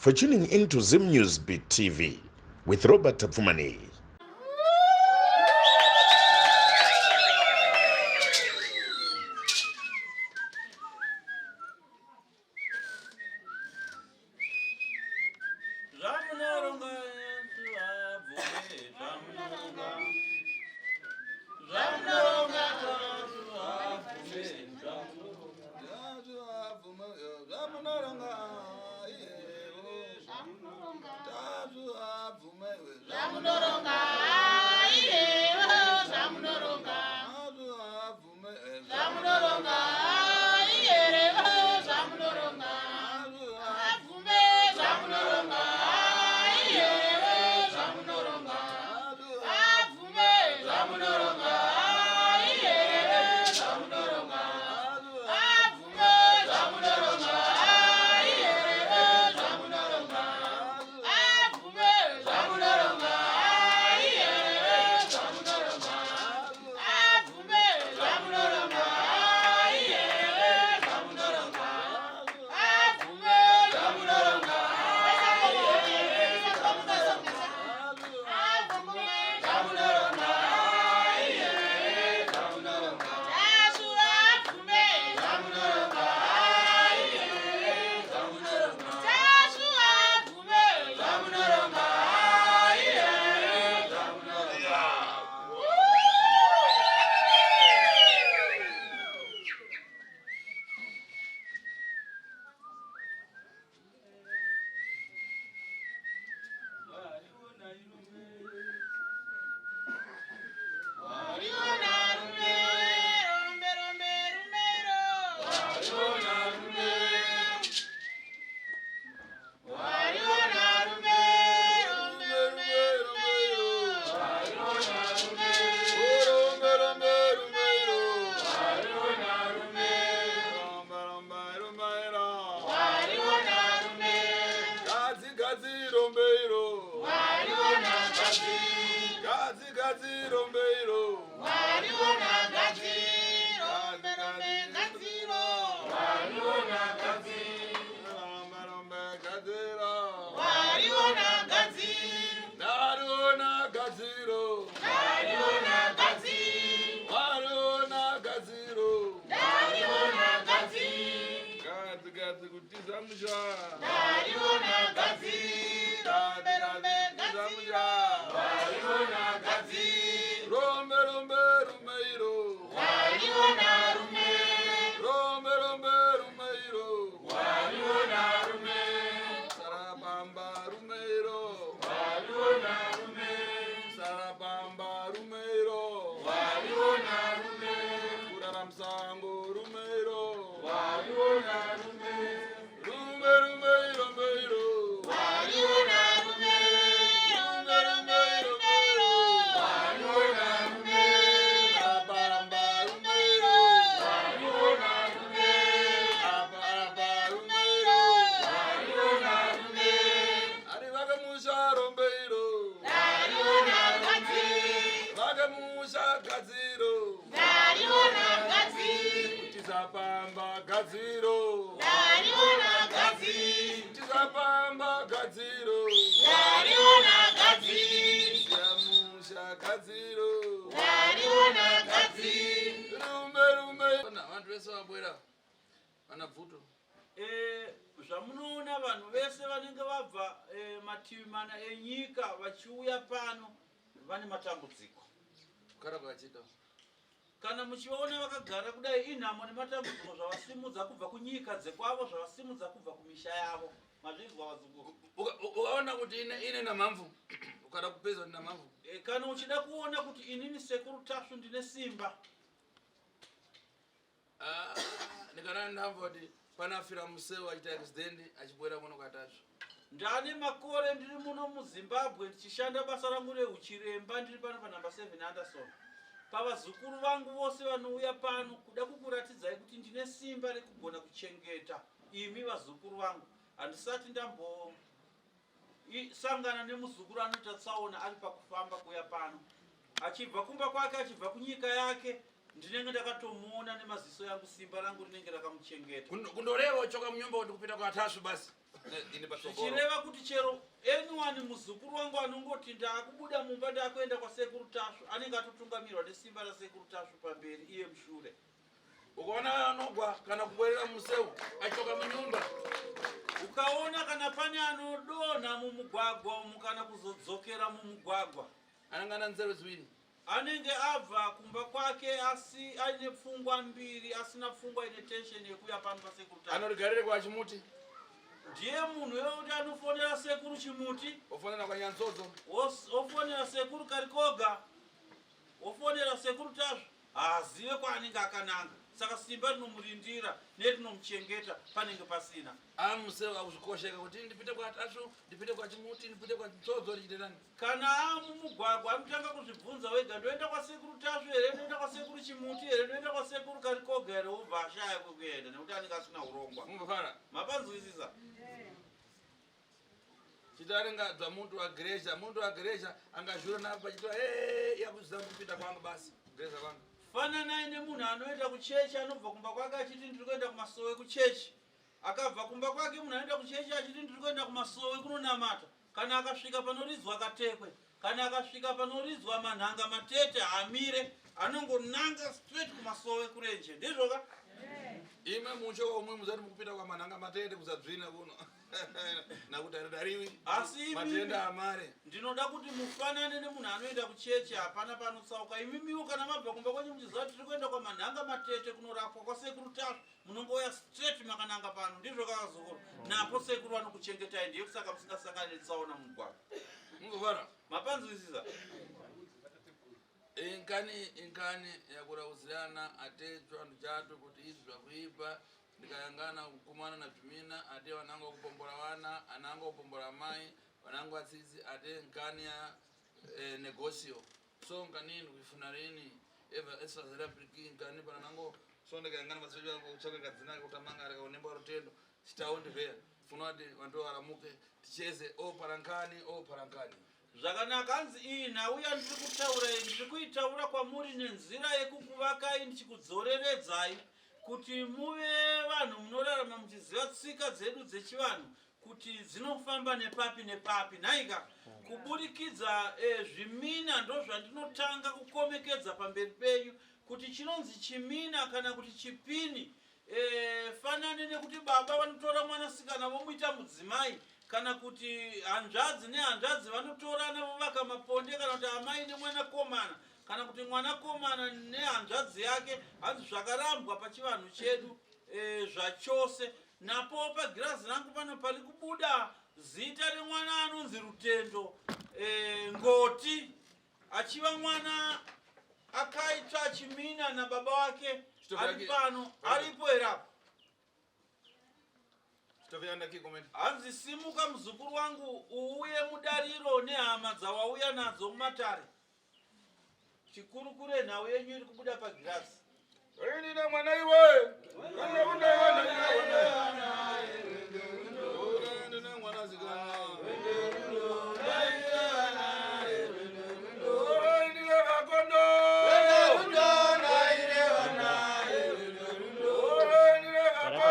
for tuning in to Zim News Beat TV with Robert Tapfumaneyi. Zvamunoona vanhu vese vanenge vabva eh, mativi mana enyika vachiuya pano vane matambudziko. Kana muchivaona vakagara kudai inhamo nematambudziko zvavasimudza kubva kunyika dzekwavo zvavasimudza kubva kumisha yavo. Mazvinzwa vazukuru? Ukaona kuti ine namhamvu ukada kupedza kuti namhamvu. Eh, kana uchida kuona kuti inini sekuru Tasvu ndine simba Ah, ndikana ndamva kuti panafira museu achiita accident achibwera kuno kwaTasvu. Ndane makore ndiri muno muZimbabwe ndichishanda basa rangu rehuchiremba ndiri pano panumber 7 Anderson. Pavazukuru vangu vose vanouya pano kuda kukuratidzai kuti ndine simba rekugona kuchengeta imi vazukuru vangu. Handisati ndambo sangana nemuzukuru anoita tsaona ari pakufamba kuuya pano achibva kumba kwake achibva kunyika yake. Ndinenge ndakatomuona nemaziso yangu, simba rangu rinenge rakamuchengeta. Kundoreva uchoka munyumba kuti kupinda kwaTasvu basi. Ini patsogoro. Zvichireva kuti chero anyone muzukuru wangu anongoti ndaakubuda mumba ndaakuenda kwaSekuru Tasvu anenge atotungamirwa nesimba raSekuru Tasvu pamberi iye mushure. Ukaona anogwa kana kubwerera museu achoka munyumba. Ukaona kana pane anodonha mumugwagwa umu kana kuzodzokera mumugwagwa. Anenge ana nzeve ziwiri. Anenge abva kumba kwake asi aine pfungwa mbiri asina pfungwa ine tension yekuuya pano paSekuru Tasvu. Anorigarire kwaChimuti. Ndiye munhu wekuti anofonera Sekuru Chimuti. Ofonera kwaNyantsodzo. Ofonera Sekuru Karikoga. Ofonera Sekuru Tasvu. Haazive kwaanenge akananga. Saka simba rinomurindira nerinomuchengeta panenge pasina. Amuseva kuzvikosheka kuti ndipite kwaTasvu, ndipite kwaChimuti, ndipite kwaChitsodzo ndichite nani. Kana amumugwagwa anotanga kuzvibvunza wega, ndoenda kwaSekuru Tasvu here, ndoenda kwaSekuru Chimuti here, ndoenda kwaSekuru Karikoga here, wobva ashaya kwekuenda nekuti anenge asina urongwa. Mumvara. Mapanzwisisa? Chitaringa dza muntu wa gereja, muntu wa gereja angazhura napo pachitwa hey, yakuziva kupinda kwangu basi, gereja kwangu. Fananai nemunhu anoenda kuchechi anobva kumba kwake achiti ndiri kuenda kumasowe kuchechi. Akabva kumba kwake munhu anoenda kuchechi achiti ndiri kuenda kumasowe kunonamata. Kana akasvika panoridzwa katekwe, kana akasvika panoridzwa manhanga matete haamire, anongonanga straight kumasowe kurenje. Ndizvo ka? Imwe mucho umwe muzati mukupinda kwa manhanga matete kusadzvina kuno. Nakuti haridariwi. Asi imimi Matenda amare. Ndinoda kuti mufanane nemunhu anoenda kuchechi, hapana panotsauka. Imimiwo kana mabva kumba kwenyu muchiziva kuti tiri kuenda kwamanhanga matete kunorapwa kwaSekuru Tasvu, munongouya straight makananga pano. Ndizvo kavazukuru. Napo sekuru vanokuchengetai, ndiye kusaka musingasangani netsaona mumugwagwa. Mungofara. Mapanzwisisa? Inkani inkani yakuraudzirana ate chwandu chatu kuti izvi zvakuipa ndikayangana kukumana na zvimina ate vananga kupombora vana ananga kupombora mai vananga vatsitsi ate nkani ya negosio so nkani ndikuifuna rini eva esazera priki nkani pananango so ndikayangana vatsitsi kutsvaka kadzina kutamanga rikaonemba rutendo chitaundi vheya funa kuti vantu varamuke ticheze o parankani o parankani. Zvakanaka, hanzi iyi nhau yandiri kutaura iyi ndiri kuitaura kwamuri nenzira yekukuvakai ndichikudzoreredzai kuti muve vanhu munorarama muchiziva tsika dzedu dzechivanhu kuti dzinofamba nepapi nepapi. Nhaika kuburikidza zvimina ndozvandinotanga kukomekedza pamberi penyu kuti chinonzi chimina kana kuti chipini fanane nekuti baba vanotora mwanasikana vomuita mudzimai kana kuti hanzvadzi nehanzvadzi vanotorana vovaka maponde kana kuti amai nemwanakomana kana kuti mwanakomana nehanzvadzi yake. Hanzi zvakarambwa pachivanhu chedu zvachose. Napo pagirazi rangu pano pari kubuda zita remwana anonzi Rutendo Ngoti achiva mwana akaita chimina nababa wake ari pano aripo here apo? Hanzi simuka muzukuru wangu uuye mudariro nehama dzawauya nadzo mumatare. Chikurukure nhau yenyu iri kubuda pagirazi. Ndina mwana iwe. Ndina mwana zikana. Ndina kakondo. Ndina kakondo.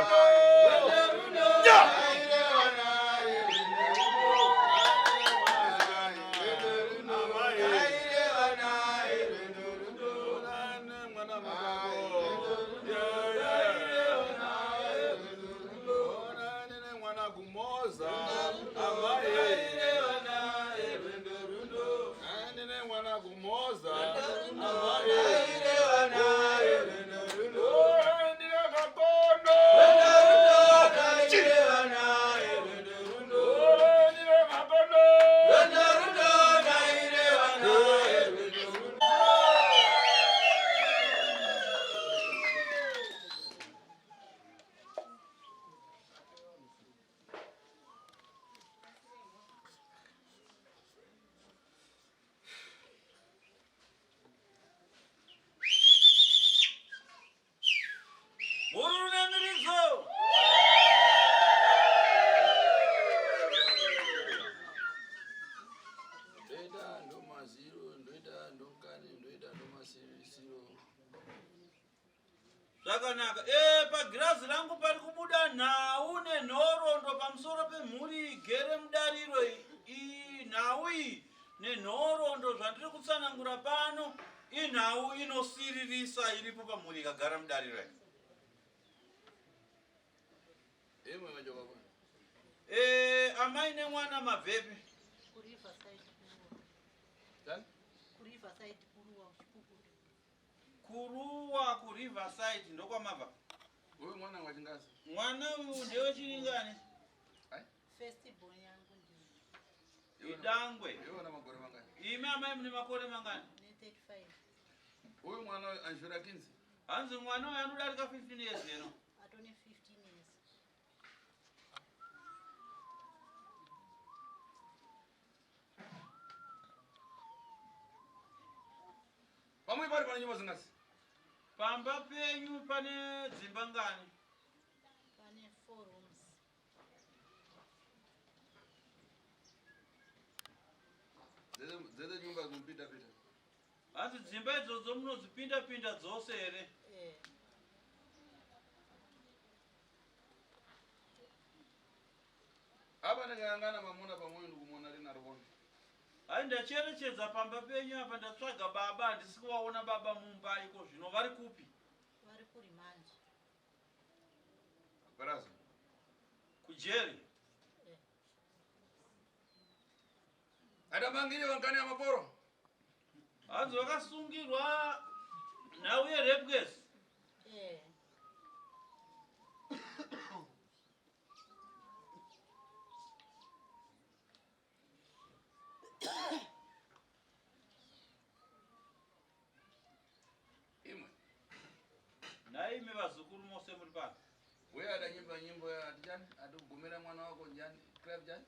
Zvakanaka. E, pagirazi rangu pari kubuda nhau nenhoroondo pamusoro pemhuri igere mudariro iyi. Nhau iyi nenhoroondo zvandiri kutsanangura pano inhau inosiririsa iripo pamhuri ikagara mudariro iyi. Imwe majoka kwa. E, amai nemwana mabvepi? KuRiverside Kuruwa. Chani? KuRiverside Kuruwa uchikukutu. Kuruwa kuRiverside ndokwamabva. Uyu mwana wachingasi. Mwana uyu ndewechiringani? Ai? First born yangu ndiyo. Idangwe. Iwe una makore mangani? Imi amai mune makore mangani? Ne 35. Uyu mwana uyu anshura 15. Hanzi mwana uyu anodarika 15 years eno. Atone 15 years. Pamwe pari pane nyumba dzingasi. Pamba penyu pane dzimba ngani? Pane 4 rooms. Dzese dzese nyumba dzinopinda pinda. Hanzi dzimba idzodzo munodzipinda pinda dzose here? Eh. Apa ndikayangana mamuna pamwe ndikumona rina rivona. Hai, ndacherechedza pamba penyu apa, ndatsvaga baba, handisi kuvaona baba mumba iko zvino. Vari kupi? Vari kuri manje. Baraza. Kujeri. Eh. Adamangiri vankani ya maporo. Hanzi vakasungirwa nhau yerape case. Eh. Imwe. Naimi vazukuru mose muri pano. Uye adanyimba nyimbo ya ati chani? Atikugumira mwana wako njani? Club chani?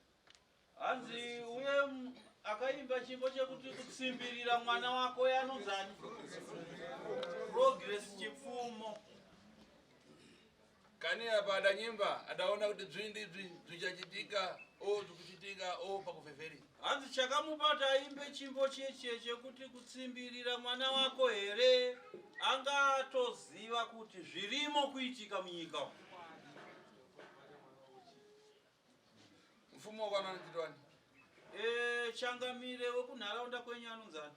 Hanzi uye akaimba chimbo chekuti kutsimbirira mwana wako yanonzani? Progress Chipfumo. Kani apa adanyimba adaona kuti dzvindi dzvi zvichachitika o zvikuchitika o pakufeferi. Hanzi chakamupa kuti aimbe chimbo cheche chekuti kutsimbirira mwana wako here, angatoziva kuti zvirimo kuitika munyika umu. Mfumo wakwana anochitwani. E, changamire wekunharaunda kwenyu anonzani?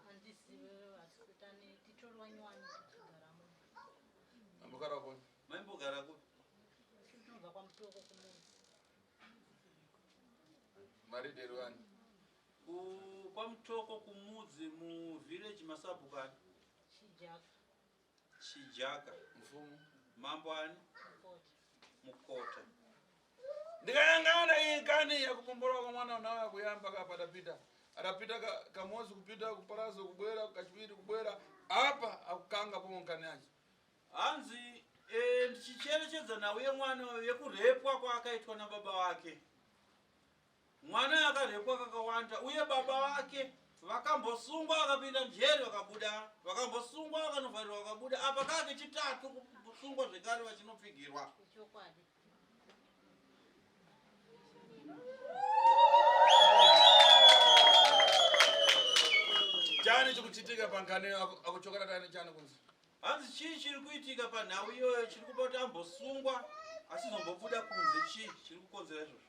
Handizive, hatisitani titori wanyowani tichigaramo. Ambokara wakona. Maimbogara kupi? Tinobva kwaMutoko kumunzi. Maridheri wani. KwaMutoko kumudzi muvillage masabhukani? Chijaka. Chijaka. Mfumo. Mambo ani? Mukota. Mukota. Ndikayangana iyi kani yakupombora kwa mwana unawo yakuyamba kapa adapita. Adapita kamozi kupita kuparazo kubwera kachipiri kubwera apa akukanga pomwe nkani yacho. Hanzi e, ndichicherechedza nhau yemwana uyu yekurepwa kwaakaitwa nababa vake. Mwana akarepwa kakawanda, uye baba vake vakambosungwa vakapinda mujeri vakabuda, vakambosungwa vakanovharirwa vakabuda. Apa kake chitatu kusungwa zvekare vachinopfigirwa. Chokwadi. Chani chikuchitika pankani akuchokera tani chani kunzi. Hanzi chii chiri kuitika panhau iyoyo chiri kupa kuti ambosungwa asizombobuda kunze? Chii chiri kukonzera izvozvo?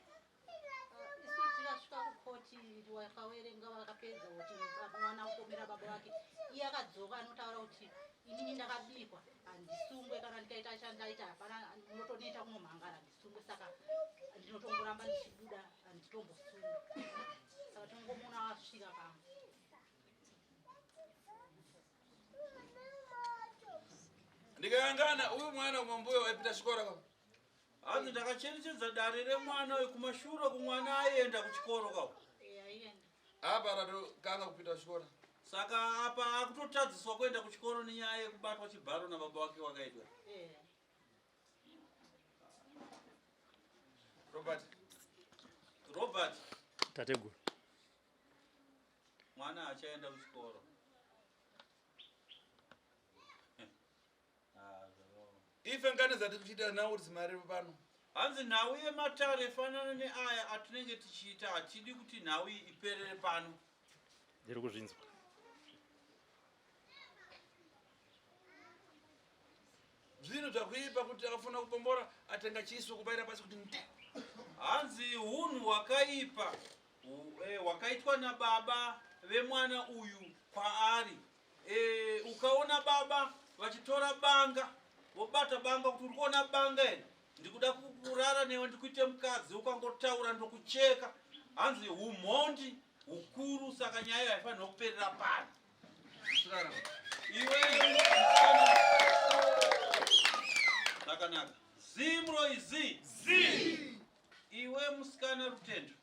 Isu tikasvika kukoti, vakaverenga vakapedza kuti mwana kupomera baba vake. Iye akadzoka anotaura kuti inini ndakabikwa, handisungwe, kana ndikaita chandaita hapana unotonoita kunomhangara, handisungwe, saka ndinotongoramba ndichibuda, handitombosungwa. Saka tinongomuna wasvika pamwe. Ndikayangana uyu mwana kumambuyo waipita chikora kwa. Hanzi ndakacherechedza dare remwana uyu, kumashure kumwana aienda kuchikoro kako. Eh, aienda. Apa atatokanga kupita chikora. Saka apa akutotadziswa kuenda kuchikoro nenyaya yekubatwa chibharo nababa vake wakaitwa. Eh. Robert. Robert. Tateguru. Mwana achaenda kuchikoro. Ah, zvakaoma. Ife nkani dzatikuchiita nawo kuti zimari pano. Hanzi nhau yematare fanana neaya atinenge tichiita, hatidi kuti nhau iyi iperere pano. Ndiri kuzvinzwa. Zvinhu zvakuipa kuti akafuna kupombora atenga chiso kubaira pasi kuti nde. Hanzi hunhu hwakaipa hwakaitwa nababa vemwana uyu kwaari. Ukaona baba vachitora banga, vobata banga kuti uri kuona banga here, ndikuda kurara newe ndikuite mukadzi, ukangotaura ndokucheka. Hanzi humhondi hukuru, saka nyaya haifanirwa kuperera pano. Iwe zvakanaka. Zimro izi zi. Iwe musikana Rutendo,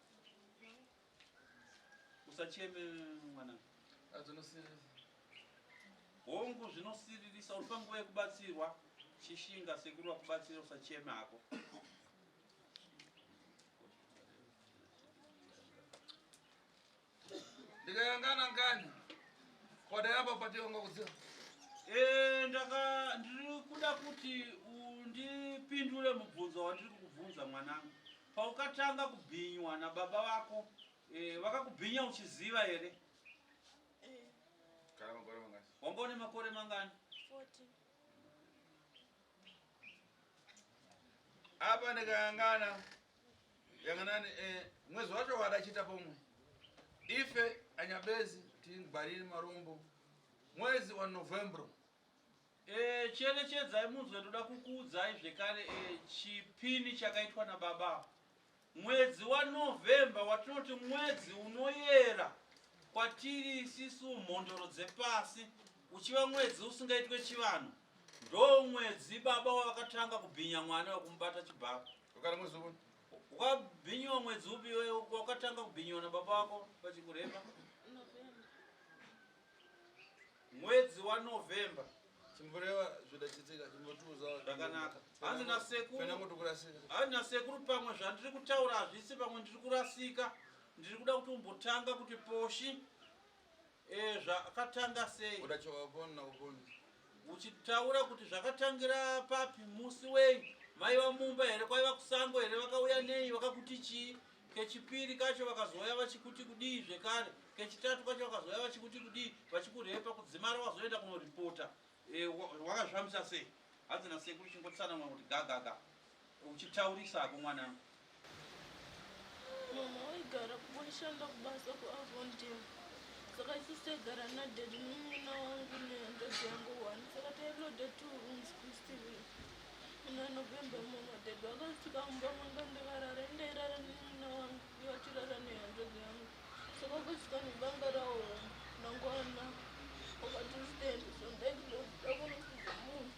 usacheme mwana. Hongu zvinosiririsa, uri panguva yekubatsirwa. Chishinga sekuru vakubatsira, usacheme hako. Ndikayangana ngani kwadayamba patiwanga kudziwa. Ndiri kuda kuti undipindure mubvunzo wandiri kukubvunza mwanangu. Paukatanga kubhinywa nababa vako, vakakubhinya uchiziva here? Kana makore mangani? Wanga une makore mangani? 14. Apa ndikayangana yanganani mwezi wacho wadachita pomwe ife anyabezi tingwariri marombo mwezi wa November. Cherechedzai munzwe, ndoda kukuudzai zvekare chipini chakaitwa nababa. Mwedzi waNovember watinoti mwedzi unoyera kwatiri isisu mhondoro dzepasi, uchiva mwedzi usingaitwe chivanhu, ndo mwedzi baba wavakatanga kubhinya mwana wekumubata chibhako. Wakati mwezi upi? Wakabhinyiwa mwedzi upi wakatanga kubhinyiwa nababa wako pachikureba? November. Mwedzi waNovember. Chimboreva zvidachitika, chimbotiudza. Zvakanaka. Hanzi nasekuru. Pena kuti kurasika. Hanzi nasekuru, pamwe zvandiri kutaura hazvisi, pamwe ndiri kurasika. Ndiri kuda kuti umbotanga kuti poshi zvakatanga sei. Udachoka poni nakuponi. Uchitaura kuti zvakatangira papi, musi wei, maiva mumba here, kwaiva kusango here, vakauya nei, vakakuti chii. Kechipiri kacho vakazouya vachikuti kudii zvekare, kechitatu kacho vakazouya vachikuti kudii, vachikurepa kudzimara wazoenda kunoripota. Wakazvifambisa sei? Hanzi nasekuru chingotsanangura kuti gagaga uchitaurisako mwanangu. Mama waigara waishanda kubasa kuAvondale, saka isusu taigara nadaddy nemwana wangu nehanzvadzi yangu one, saka tailoda 2 rooms kuSteven. Muna November mama daddy vakasvika mumba manga ndakarara, indairara nemwana wangu, ivo vachirara nehanzvadzi yangu. Saka vakasvika nebanga rawo mangwana, wakati Rutendo, zvandaikindoda kunofudza munhu,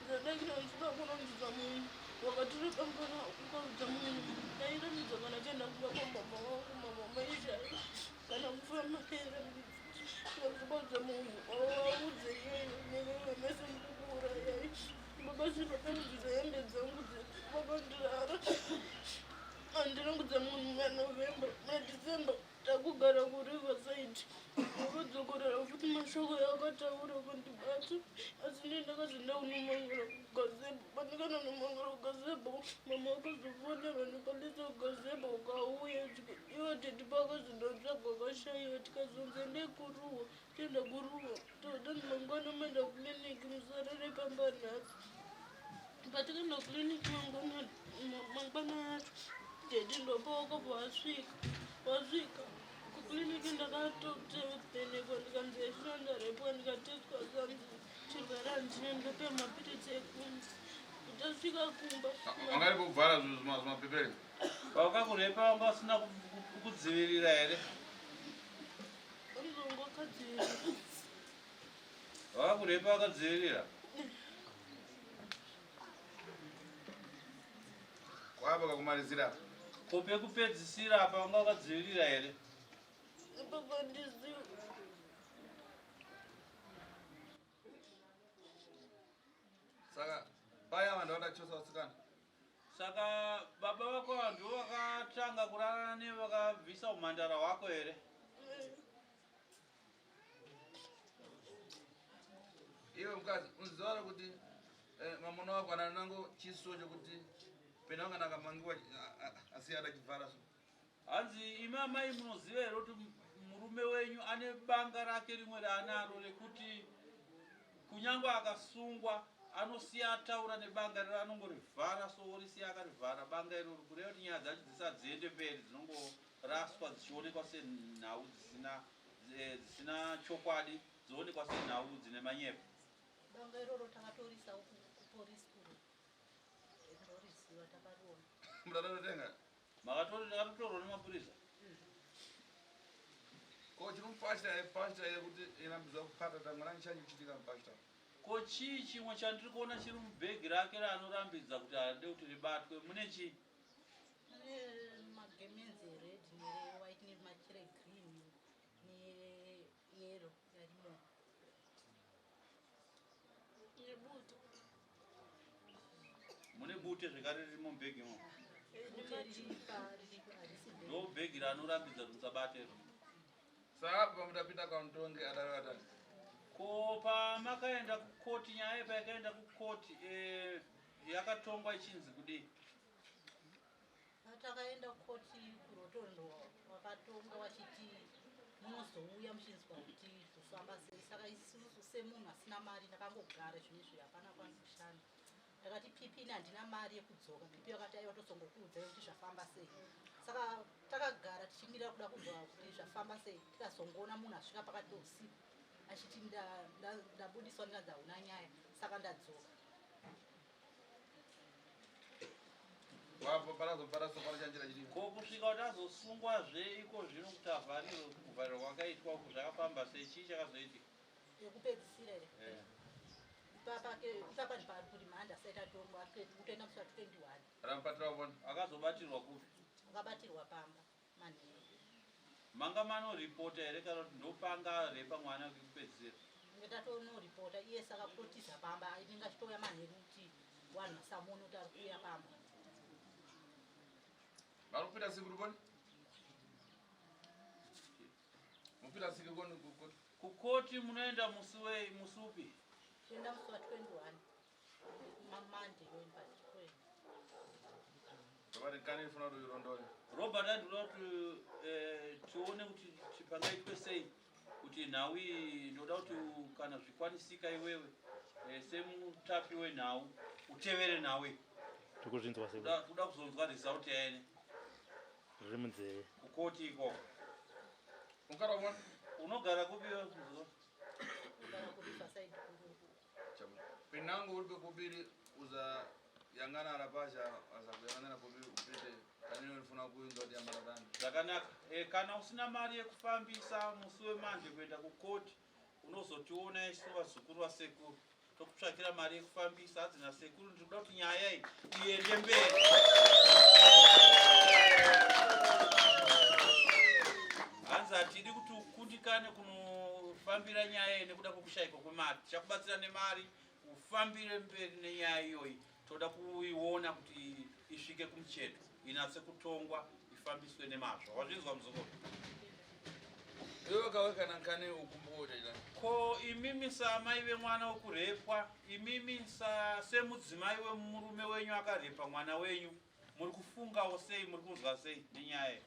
zvandaikindoda kunonzudza munhu, wakatora banga rako ukaudza munhu. Ndairambidzwa kana kuenda kumba kwamama wangu, mama maishaya kana kufamba ndairambidzwa. Vakaudza munhu waudze iyeyo newewe mese mukukuurayai. Baba zvinotambudzisa hembe dzangu vakandirara. Handina kudza munhu muna November. Muna December takugara kuRiverside, vakadzokorera futi mashoko yakataura kundibata, asi ndii ndakazoenda kunomangara kugazebo. Pandikanonomangara kugazebo, mama vakazofonerwa nepolisi kugazebo, ukauya ivo daddy pakazondotsvagwa akashayiwa. Tikazonzi endai kuRuwa, toenda kuRuwa, totanzi mangwana maenda kukiriniki, musarare pamba nhasi. Patikaenda kukiriniki mangwana yacho, daddy ndopa wakabva vasvika kukiriniki. Ndakatotevhenekwa ndikanzi eshina ndarepwa, ndikatestwa zanzi chirwere handina, ndikapiwa mapiritsi ekunzi tasvika kumba. Wangari kuvhara zvimapepere. Vakakurepa vanga vasina kudzivirira here? Anzongo akadzivirira. Vakakurepa vakadzivirira? Kwapa kakumalizira. Ko pekupedzisira apa vanga vakadzivirira here? Ipapo handizivi. Saka paya vanhu vadachosa vasikana. Saka baba vako ava ndivo vakatanga kurarana newe, vakabvisa umhandara hwako here? Iwe mukadzi, unoziva kuti mamuna wako ana nango chiso chokuti pena wanga nakamangiwa asi adachivhara so. Hanzi imi amai munoziva here kuti murume wenyu ane banga rake rimwe raanaro rekuti kunyange akasungwa Anosiya ataura nebanga rero anongorivhara so orisiya akarivhara banga iroro kureva kuti nyaya dzacho dzisadziende mberi dzinongoraswa dzichionekwa senhau dzisina eh, dzisina chokwadi dzoonekwa senhau dzine manyepo. Banga iroro takatorisawo kupolisi kuro ndoriziva takariona. Muratotenga. Makatotorwa nemapurisa. Ko chiri mupashita yepashita yekuti irambidzwa kupata tangwana nichanyi chitika mupashita. Ko chii chimwe chandiri kuona chiri mubhegi rake raanorambidza kuti haade kuti ribatwe? Mune chii? Mune magemenzi ered nerewhite nemachira egreen neyero arimo. Nebute. Mune bute zvekare ririmo mubhegi imo. Bute riripa riripo harisi bhegi. Ndo bhegi ranorambidza kuti musabate iro. Saka apa mutapinda kwamutongi adaro adaro. Ko pamakaenda kukoti nyaya payakaenda kukoti eh, yakatongwa ichinzi kudii? Patakaenda kukoti kuRotondo wakatonga wachiti munozouya muchinzwa kuti zvofamba sei. Saka isusu semunhu asina mari ndakangogara zvinezvi hapana kwandikushanda. Ndakati pipi ini handina mari yekudzoka. Pipi akati aiwa tozongokuudzai kuti zvafamba sei. Saka takagara tichimirira kuda kunzwa kuti zvafamba sei tikazongoona munhu asvika pakati peusiku achiti ndabudiswa ndikanzi hauna nyaya saka ndadzoka. Ko kusvika kuti azosungwazve iko zvino kuti avharirwe kuvharirwa kwakaitwa uku zvakafamba sei chii chakazoitika? Yekupedzisira here? Eh. Ipapa ndipari kuti mhanda asati atongwa kutoenda musi wa 21. Ramupatira ubona. Akazobatirwa kupi? Akabatirwa pamba manheru. Manga manoripota here kana kuti ndopanga repa mwana kekupedzisira? Tinge tatonoripota iye saka kutotiza pamba inenge achitouya manheru kuti vanhu vasamuone kuti ari kuuya pamba. Vari kupinda siku rikoni? Mupinda siku rikoni kukoti? Kukoti munoenda musi wei musi upi? Toenda musi wa 21 maMonday yoini but toenda. Robert kani ifuna kuti urondole. Robert andinoda kuti eh, tione kuti pangaitwe sei kuti nhau iyi ndoda kuti kana zvikwanisika iwewe eh, semutapi wenhau utevere nhau iyi. Tikuzvinzwa sei? Kuda kuzonzwa result yaene. Riri munzeve. Kukoti ikoko. Unogara kupi? Unogara kupi iwe muzukuru? Unogara kuRiverside kuruku. Pinango uri pekubiri uza yangana rapasha aza kuyangana kubiri upite kanini unofuna kuinzwa kuti yambaratani. Zvakanaka. E, kana usina mari yekufambisa musi wemande kuenda kukoti unozotiona isu vazukuru vasekuru tokutsvakira mari yekufambisa hadzi nasekuru ndiri kuda kuti nyaya iyi iende mberi. Hanzi hatidi kuti ukundikane kunofambira nyaya iyi nekuda kwekushaikwa kwemari. Tichakubatsira nemari ufambire mberi nenyaya iyoyi. Toda kuiona kuti isvike kumucheto inatse kutongwa ifambiswe nemazvo. Wazvinzwa muzukuru? Iwe kawe kana kane ukumbuko chaita. Ko imimi saamai vemwana wekurepwa, imimi sa semudzimai wemurume wenyu akarepa mwana wenyu, muri kufungawo sei, muri kunzwa sei nenyaya iyi?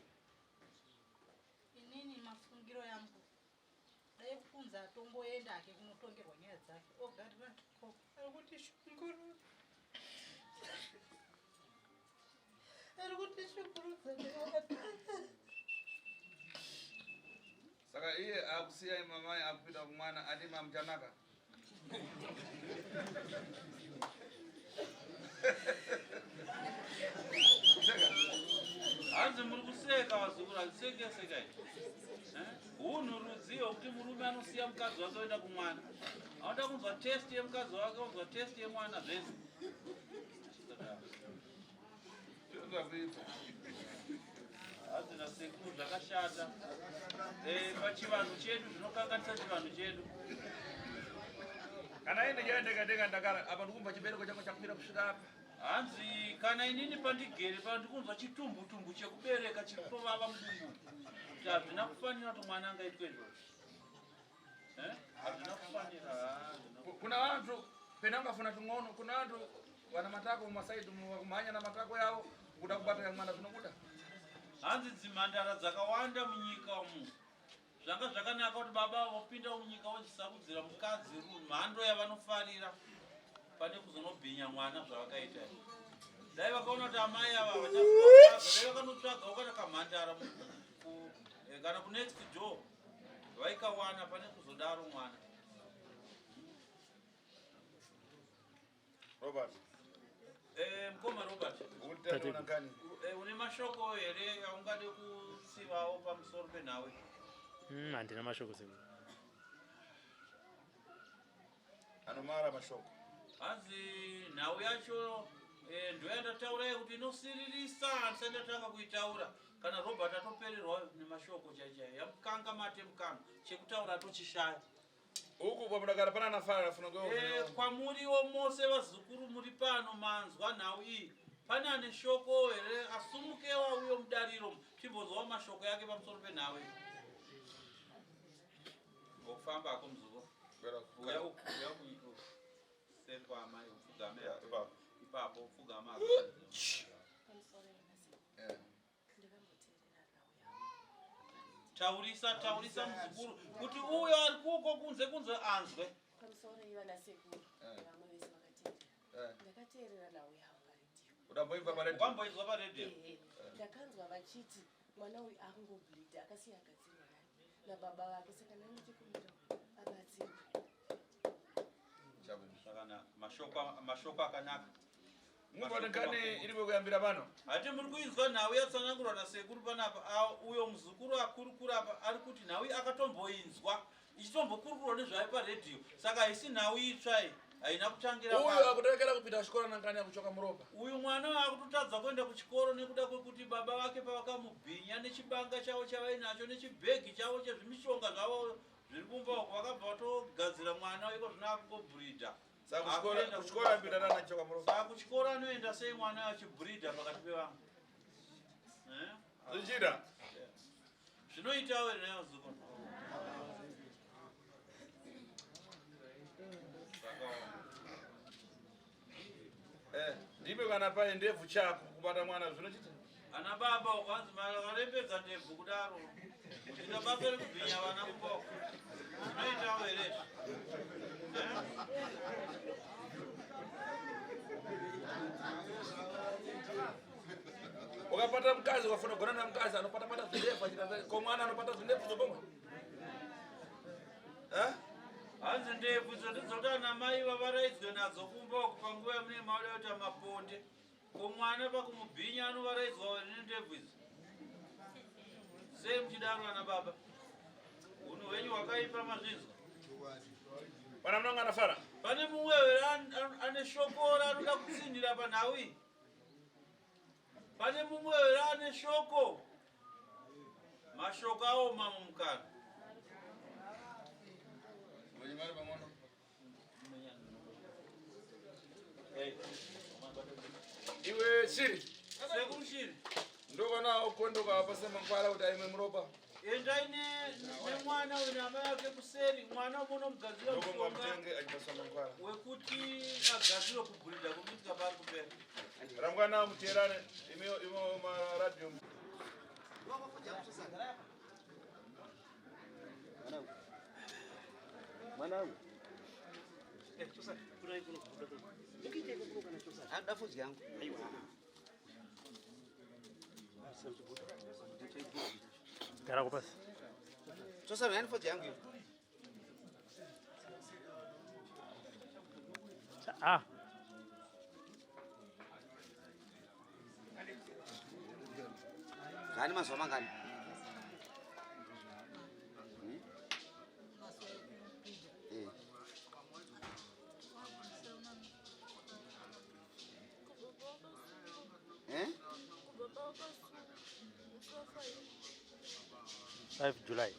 Inini mafungiro yangu dai kunzi atongoenda hake kunotongerwa nyaya dzake ogarira ikoko ari kutishungurudza ari kutishungurudza Saka iye akusiyai mamai akupinda kumwana ati mamuchanaka. Hanzi muri kuseka vazukuru, hanzi seke sekai. Eh? Hunhu rudzii hwekuti murume anosiya mukadzi wake oenda kumwana. Anoda kunzwa test yemukadzi wake, onzwa test yemwana zvese. Hanzi nasekuru zvakashata. Eh, pachivanhu chedu zvinokanganisa chivanhu chedu. Kana ine chaendeka ndeka ndakara apa ndikumva chibereko changu chakwira kusvika apa. Hanzi kana inini pandigere pano ndikunzwa chitumbu tumbu chekubereka chiri kutovava mudumbu. Kuti hazvina kufanira kuti mwana angaitwe izvozvo. Eh? Hazvina kufanira. Hazvina. Kuna vantu pena ungafuna tung'ono, kuna vantu vana matako mumasaidi kumhanya namatako yavo kuda kubata mwana zvinobuda. Hanzi dzimhandara dzakawanda munyika umu. Zvanga zvakanaka kuti baba vopinda munyika vochisarudzira mukadzi mhando yavanofarira. Pane kuzonobhinya mwana zvavakaita izvi. Dai vakaona kuti amai ava vachazotsvaga, dai vakanotsvagawo kana kamhandara kana kunext door vaikawana pane kuzodaro mwana. Robert. Mukoma Robert. Utaona kani? Une mashoko here aungade kutsivawo pamusoro penhau iyi? Handina mashoko sekuru. Anomara mashoko. Hanzi nhau yacho ndoyandataura yekuti inosiririsa, handisati ndatanga kuitaura. Kana Robert atopererwa nemashoko chaichaiyo, yamukanga mate mukanga, chekutaura atochishaya. Uku kwamudakara pana nafara funa kwa. Kwamuriwo mose vazukuru muri pano manzwa nhau iyi. Pane ane shoko here asumukewo auye mudariro timbonzwawo mashoko yake pamusoro penhau iyi. Ngokufamba hako muzukuru. Uya uku, uya uku. Seri kwaamai upfugame ipapo. Ipapo upfugame hako. Taurisa, taurisa muzukuru kuti uyo ari kuko kunze kunze anzwe. Pamusoro ivana sekuru vamwe vese vakateerera. Ndakateerera nhau yavo paredhiyo. Ukamboinzwa paredhiyo? Ukamboinzwa paredhiyo? Ehe. Ndakanzwa vachiti mwana uyu akungobleeda akasiya agadzirwa nani nababa vake, saka nani chikumbira abatsirwe. Zvakanaka. Mashoko akanaka. Mumwe kani iripo kuyambira pano. Hati muri kuinzwa nhau yatsanangurwa nasekuru panapa. Uyo muzukuru akurukura apa ari kuti nhau iyi akatomboinzwa ichitombokurukurwa nezvayo paredhiyo, saka haisi nhau itsva iyi, haina kutangira Uyu pano. akutorekera kupinda kuchikoro nankani akuchoka muropa. Uyu mwana akutotadza kuenda kuchikoro nekuda kwekuti baba vake pavakamubhinya nechibanga chavo chavainacho nechibhegi chavo chezvimishonga zvavo zviri kumba uko, vakabva vatogadzira mwana iko zvino akungobhurida. Saka kuchikoro apinda nana choka muropa. Saka kuchikoro anoenda sei mwana achibhurida pakati pevamwe? Zvichida. Zvinoitawo here nayo muzukuru? Ndime kana paine ndebvu chako kubata mwana zvinochita. Ana baba ukanzi makarembedza ndebvu kudaro kuita basa rekubhinya vana kumba uko, zvinoitawo here izvi? Ukapata mukadzi ukafuna kugona na mukadzi anopata pata zvindebvu achita ko mwana anopata zvindebvu zvokomwe. Hanzi ndebvu idzo ndidzoti ana mai vavaraidzwe nadzo kumba uko panguva yamunenge mauda kuita maponde. Ko mwana pakumubhinya anovaraidzwa nendebvu idzi? Sei muchidaro ana baba? Hunhu hwenyu hwakaipa mazvinzwa. Pana munonga anafara. Pane mumwe here ane shoko raanoda kutsinhira panhau iyi? Pane mumwe here ane shoko? Mashoko aoma mumukanwa. Iwe Shiri. Sekuru Shiri. Ndokona ukondoka apa semangwara kuti aimwe muropa. Endai nemwana uyu namai ake kuseri, mwana unonomugadzira Ndokonga mushonga mutenge achipaswa mangwara. wekuti agadzirwe kubhurida kumitika paari kupera. Rangwana muteerane imo maradio. Mwanangu. Anoda fodzi yangu. Aiwa. Gara kupasi. Chosa yani fodzi yangu iyo. Zvani mazuva mangani? 5 July.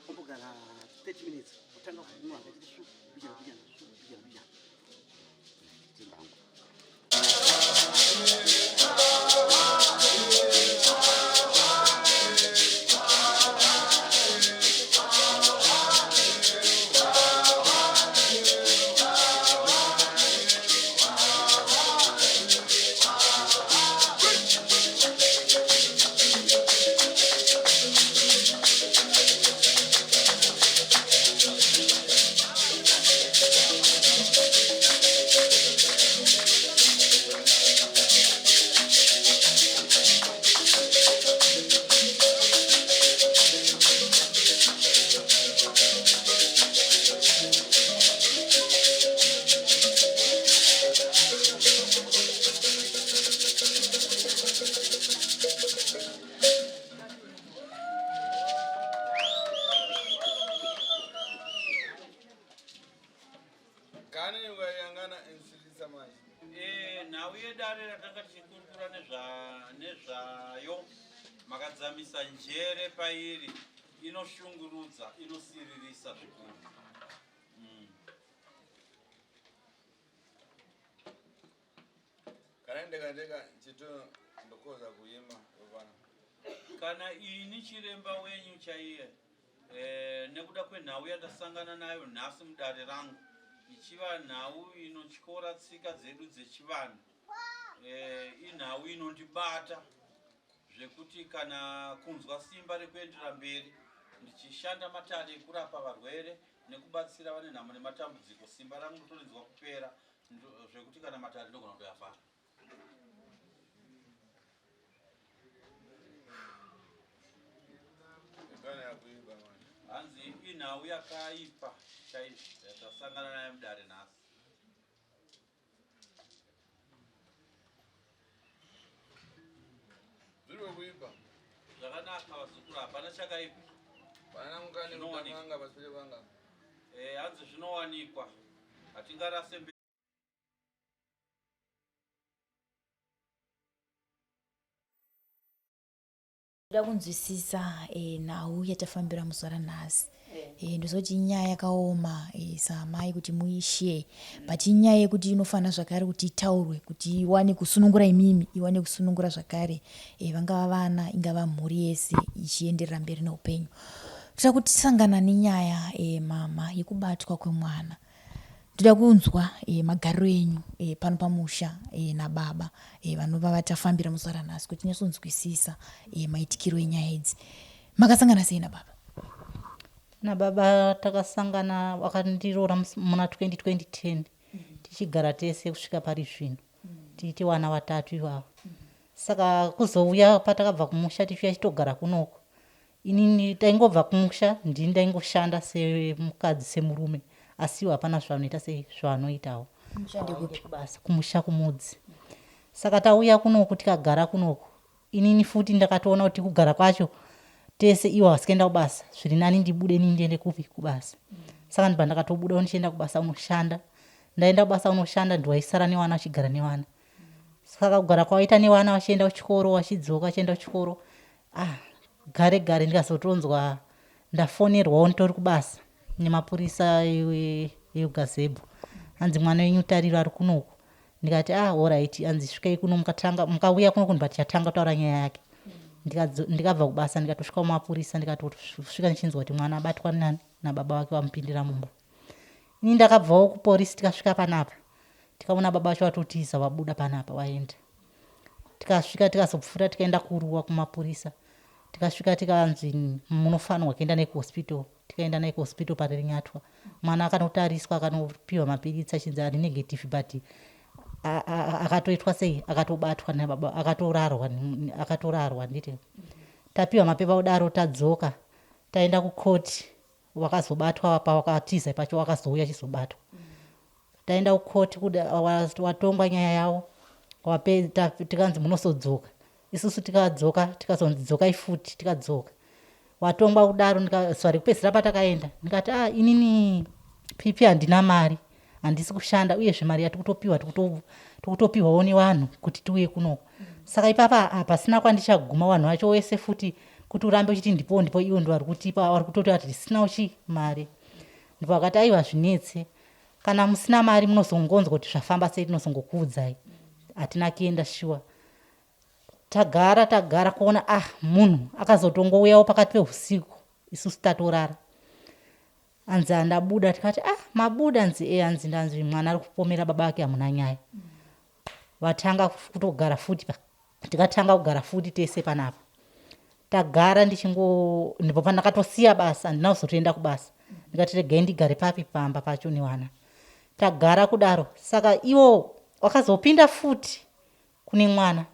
Ombogara 30 minutes otanga kumwa akachiti svu bijana bijana svu bijana bijana. Timbangu. Eh, nhau yedare ratanga tichikurukura nezvayo makadzamisa njere pairi inoshungurudza inosiririsa zvikuru mm. Kana ndega ndega chito ndokoza kuima vana. Kana ini chiremba wenyu chaiye eh, nekuda kwenhau yandasangana nayo nhasi mudare rangu ichiva nhau inotyora tsika dzedu dzechivanhu eh, inhau inondibata zvekuti kana kunzwa simba rekuendera mberi ndichishanda matare ekurapa varwere nekubatsira vane nhamo nematambudziko simba rangu ndotorinzwa kupera zvekuti kana matare ndogona kutoyafara hanzi inhau yakaipa chaizvo yatasangana nayo mudare nhasi Zviri kuipa. Zvakanaka vazukuru hapana chakaipa. Pana mukani kutanga pasiri vanga. Eh hanzi zvinowanikwa. Hatingarase Ndoda kunzwisisa eh, nhau yatafambira muzuva ranhasi eh, ndoziva kuti inyaya yakaoma eh, saamai kuti muishare but inyaya yekuti inofanira zvakare kuti itaurwe kuti iwane kusunungura imimi iwane kusunungura zvakare eh, vangava vana ingava mhuri yese ichienderera mberi neupenyu toda kutisangana nenyaya eh, mama yekubatwa kwemwana Ndoda kunzwa e, magariro enyu e, pano pamusha e, nababa e, vanova vatafambira muzuva ranhasi kuti tinyatsonzwisisa e, maitikiro enyaya idzi. Makasangana sei nababa? Nababa takasangana vakandiroora muna 2020 tichigara tese kusvika pari zvino tiite vana vatatu ivava saka kuzouya patakabva kumusha tichiuya chitogara kunoko Inini taingobva kumusha ndini ndaingoshanda semukadzi semurume asi iwo hapana zvavanoita sei zvavanoitawo. Kumusha ndekupi? Kubasa kumusha kumudzi. Saka tauya kunoku tikagara kunoku inini futi ndakatoona kuti kugara kwacho tese iwo havasi kuenda kubasa zviri nani ndibude inini ndiende kupi kubasa. Saka ndibva ndakatobudawo ndichienda kubasa unoshanda. Ndaenda kubasa unoshanda ndiwaisara newana vachigara newana. Saka kugara kwawaita newana vachienda kuchikoro vachidzoka vachienda kuchikoro ah gare gare ndikazotonzwa ndafonerwawo nditori kubasa nemapurisa egazebho hanzi mwana wenyu tariro ari kunoku ndikati ah orit hanzi svikai kuno mukatanga mukauya kuno kunhu patichatanga kutaura nyaya yake ndikabva kubasa ndikatosvika kumapurisa ndikatosvika ndichinzwa kuti mwana abatwa nani nababa vake vamupindira mumba ini ndakabvawo kuporisi tikasvika panapa tikaona baba vacho vatotiza vabuda panapa vaenda tikasvika tikazopfuura tikaenda kuruwa kumapurisa tikasvika tikanzi munofanirwa kuenda naye kuhospital tikaenda naye kuhospital parirenyatwa mwana akanotariswa akanopiwa mapiritsi achinzi ari negative but akatoitwa sei akatobatwa nababa akatorarwa akatorarwa nditi tapiwa mapepa kudaro tadzoka taenda kukoti wakazobatwa pawakatiza pacho wakazouya achizobatwa taenda kucourt kuda watongwa nyaya yawo tikanzi munosodzoka isusu tikadzoka tikazonzi dzokai futi tikadzoka watongwa kudaro zuva rekupedzisira patakaenda ndikati ah inini pipi handina mari handisi kushanda uyezve mari yatikutopiwa tikutopiwawo nevanhu kuti tiuye kunoko saka ipapa hapasina kwandichaguma vanhu vacho wese futi kuti urambe uchiti ndipo ndipo iwo ndo vari kutipa vari kutoti ati tisina uchi mari ndipo vakati aiwa zvinetse kana musina mari munozongonzwa kuti zvafamba sei tinozongokuudzai hatina kuenda shuwa tagara tagara kuona ah munhu akazotongouyawo pakati peusiku isusu tatorara Hanzi andabuda tikati ah mabuda hanzi e hanzi ndanzi mwana ari kupomera baba vake hamuna nyaya vatanga kutogara futi tikatanga kugara futi tese panapa tagara ndichingo ndipo pandakatosiya basa handina kuzotoenda kubasa ndikati regai ndigare papi pamba pacho newana tagara kudaro saka iwo wakazopinda futi kune mwana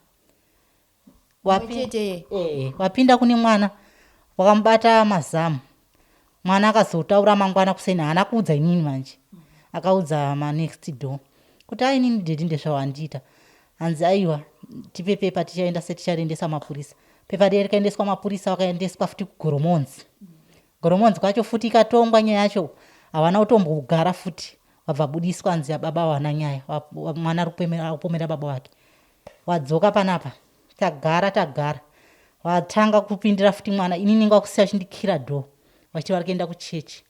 Wapi, eh, wapinda kune mwana wakamubata mazamu mwana akazotaura mangwana kuseni haana kuudza inini manje akaudza manext door kuti a inini dedi ndezvawandiita hanzi aiwa tipe pepa tichaenda seticharendesa mapurisa pepa riye rikaendeswa mapurisa wakaendeswa futi kugoromonzi goromonzi kwacho futi ikatongwa nyaya yacho havana kutombogara futi Wabva budiswa anzi baba wana nyaya. Mwana ari kupomera baba wake. Wadzoka panapa. Tagara tagara. Watanga kupindira futi mwana. Inini ngakusiya chindikira door. Vachiti vari kuenda kuchechi.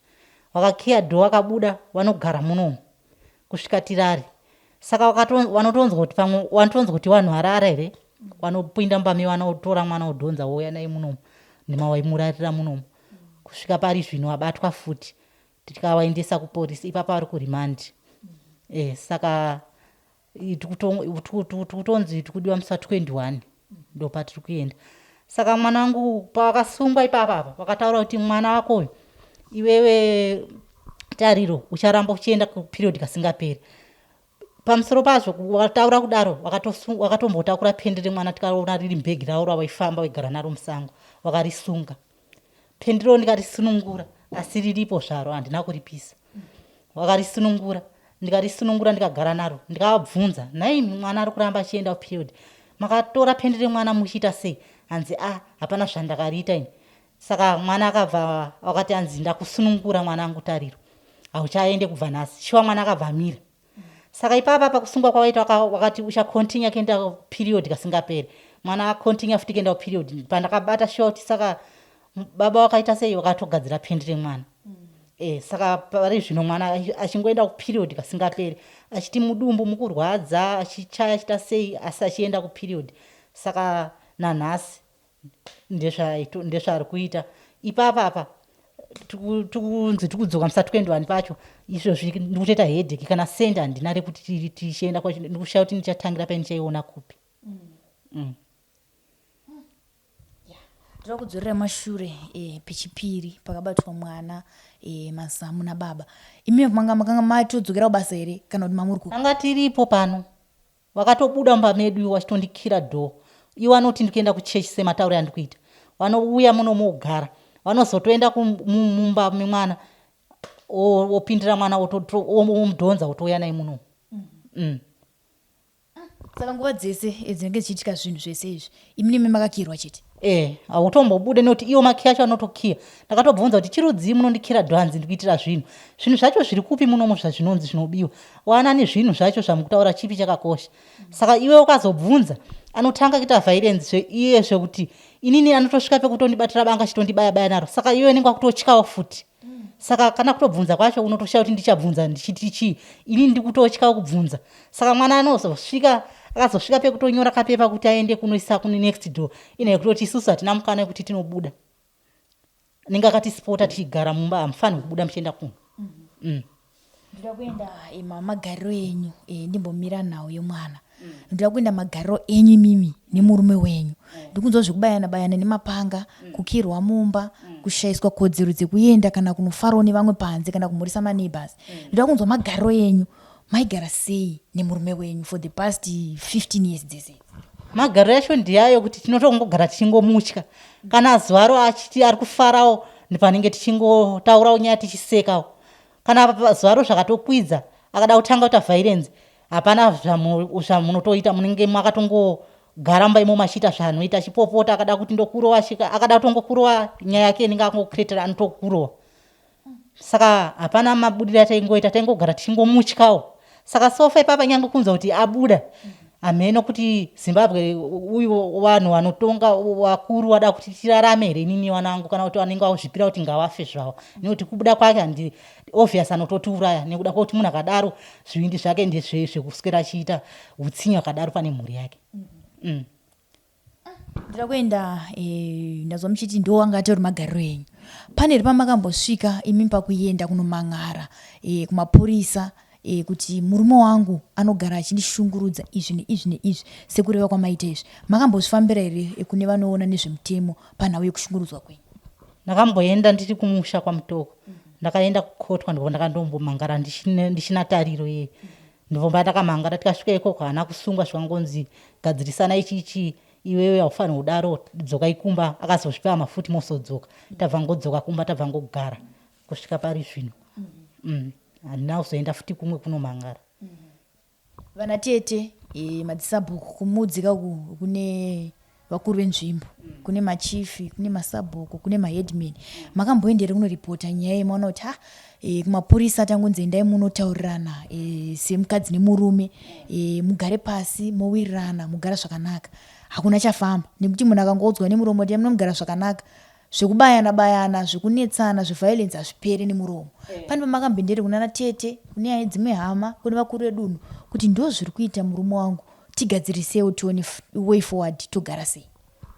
Wakakiya door wakabuda vanogara munomu kusvika tirare. Saka wanotonzwa kuti pamwe wanotonzwa kuti vanhu varara here wanopinda mumba mevana wotora mwana wodhonza wouya naye munomu ndimawaimurarira munomu kusvika pari zvino wabatwa futi tikawaendesa kuporisi ipapa vari kurimandi e, saka tikutonzi tikudiwa musi wa 21 ndopatiri kuenda. Saka mwana wangu pawakasungwa ipapa apa wakataura kuti mwana wako uyu iwewe Tariro ucharamba uchienda kuperiod kasingaperi. Pamusoro pazvo wataura kudaro wakatombotakura pendi remwana tikaona riri mbhegi ravo rawaifamba waigara naro musango wakarisunga. Pendiro ndikarisunungura asi riripo zvaro handina kuripisa. Wakarisunungura ndikarisunungura ndikagara naro ndikavabvunza nhaimi mwana ari kuramba achienda kuperiod makatora pendi remwana muchiita sei hanzi a ah, hapana zvandakariita ini saka mwana akabva wakati anzi ndakusunungura mwana angu Tariro hauchaende kubva nhasi shuwa mwana akabva amira saka ipapa pakusungwa kwawaita wakati uchakontinya kuenda period kasingaperi mwana akontinya futi kuenda period pandakabata shuwa kuti saka baba wakaita sei wakatogadzira pendi remwana mm. E, saka pari zvino mwana achingoenda kuperiod kasingaperi achiti mudumbu mukurwadza achichaya achita sei asi achienda kuperiod saka nanhasi ndezvaari kuita ipapa apa tikunzi tikudzoka musa 21 pacho izvozvi ndikutoita headache kana sendi handina rekuti tichienda kwacho ndikushaya kuti ndichatangira pai ndichaiona kupi mm. mm. Ndoda kudzorera mashure e, pechipiri pakabatwa mwana e, mazamu nababa. Imi manga makanga matodzokera kubasa here kana kuti mamuri ku? Tanga tiripo pano. Vakatobuda mumba medu iwo vachitondikira door. Iwo anoti ndikuenda kuchurch sematauriro andikuita. Vanouya muno mogara. Vanozotoenda mumba memwana opindira mwana omudhonza otouya naye muno. Mm. Saka nguva dzese dzinenge dzichiitika zvinhu zvese izvi imi nemi makakirwa chete? Eh, hautombobude nekuti iwo makiya acho anotokiya. Ndakatobvunza kuti chirudzii munondikira dhanzi ndikuitira zvinhu. Zvinhu zvacho zviri kupi munomu zvazvinonzi zvinobiwa. Wanani zvinhu zvacho zvamukutaura chipi chakakosha. Saka iwe ukazobvunza anotanga kuita violence zve iye zvekuti inini anotosvika pekutondibatira banga achitondibaya baya naro. Saka iwe unenge wakutotyawo futi. Saka kana kutobvunza kwacho unotoshaya kuti ndichabvunza ndichiti chii. Ini ndikutotyawo kubvunza. Saka mwana anozosvika akazosvika pekutonyora kapepa kuti aende kunoisa kune next door ine yekutoti isusu hatina mukana wekuti tinobuda. Anenge akatisipota tichigara mumba hamufanirwi kubuda muchienda kuno. Mm. Ndoda kuenda eh, magariro enyu eh, ndimbomira nhau yemwana mm. Ndoda kuenda magariro enyu imimi nemurume wenyu mm. Ndikunzwa zvekubayana bayana nemapanga mm. Kukirwa mumba mm. Kushaiswa kodzero dzekuenda kana kunofarawo nevamwe panze kana kumhorisa maneighbors mm. Ndoda kunzwa magariro enyu maigara sei nemurume wenyu for the past 15 years dzese. Magariro yacho ndiyayo kuti tinotongogara tichingomutya kana zuvaro achiti ari kufarawo panenge tichingotaurawo nyaya tichisekawo kana zuvaro zvakatokwidza akada kutanga kuita violence hapana zvamunotoita munenge makatongogara mumba imomo achiita zvaanoita achipopota akada kuti ndokurova akada kutongokurova nyaya yake inenge akangokuretera anotokurova saka hapana mabudiro ataingoita taingogara tichingomutyawo saka sofa ipapa nyange kunzwa kuti abuda hameno kuti zimbabwe uyu vanhu vanotonga vakuru vada kuti tirarame here inini wanangu kana kuti vanenge vazvipira kuti ngawafe zvavo nekuti kubuda kwake handi obvious anototiuraya nekuda kwekuti munhu akadaro zvivindi zvake ndezvekuswera achiita utsinye akadaro pane mhuri yake mm. Ndira kuenda eh, ndazwa muchiti ndo wanga atori magariro enyu. Pane here pamakambosvika imi pakuenda kunomang'ara eh, kumapurisa eh, kuti murume wangu anogara achindishungurudza izvi neizvi neizvi sekureva kwamaita izvi? Makambozvifambira here eh, kune vanoona nezvemutemo panhau yekushungurudzwa kwenyu? Ndakamboenda ndiri kumusha kwaMutoko. Ndakaenda kukotwa ndipo ndakandombomangara ndichina tariro iye. Ndobva pandakamhangara tikasvika ikoko haana kusungwa zvikangonzi gadzirisana ichi ichi iwewe haufanirwi kudaro dzokai kumba akazozvipa mafuti mosodzoka tabva ngodzoka kumba tabva ngogara kusvika pari zvino mm. handina kuzoenda futi kumwe kunomhangara vana tete e, madzisabhuku kumudzika uku kune vakuru venzvimbo, kune machifi, kune masabhuku, kune maheadman. Makamboenda here kunoripota nyaya iyi maona kuti ha e, kumapurisa tangonzi endai munotaurirana e, semukadzi nemurume e, mugare pasi mowirirana mugara zvakanaka. Hakuna chafamba nekuti munhu akangoudzwa nemuromo kuti munomugara zvakanaka zvekubayana bayana zvekunetsana zveviolence hazvipere nemuromo. Pane pamakambendere kunana tete, kune dzimwe hama, kune vakuru vedunhu kuti ndozviri kuita murume wangu tigadzirisewo tione way forward togara sei.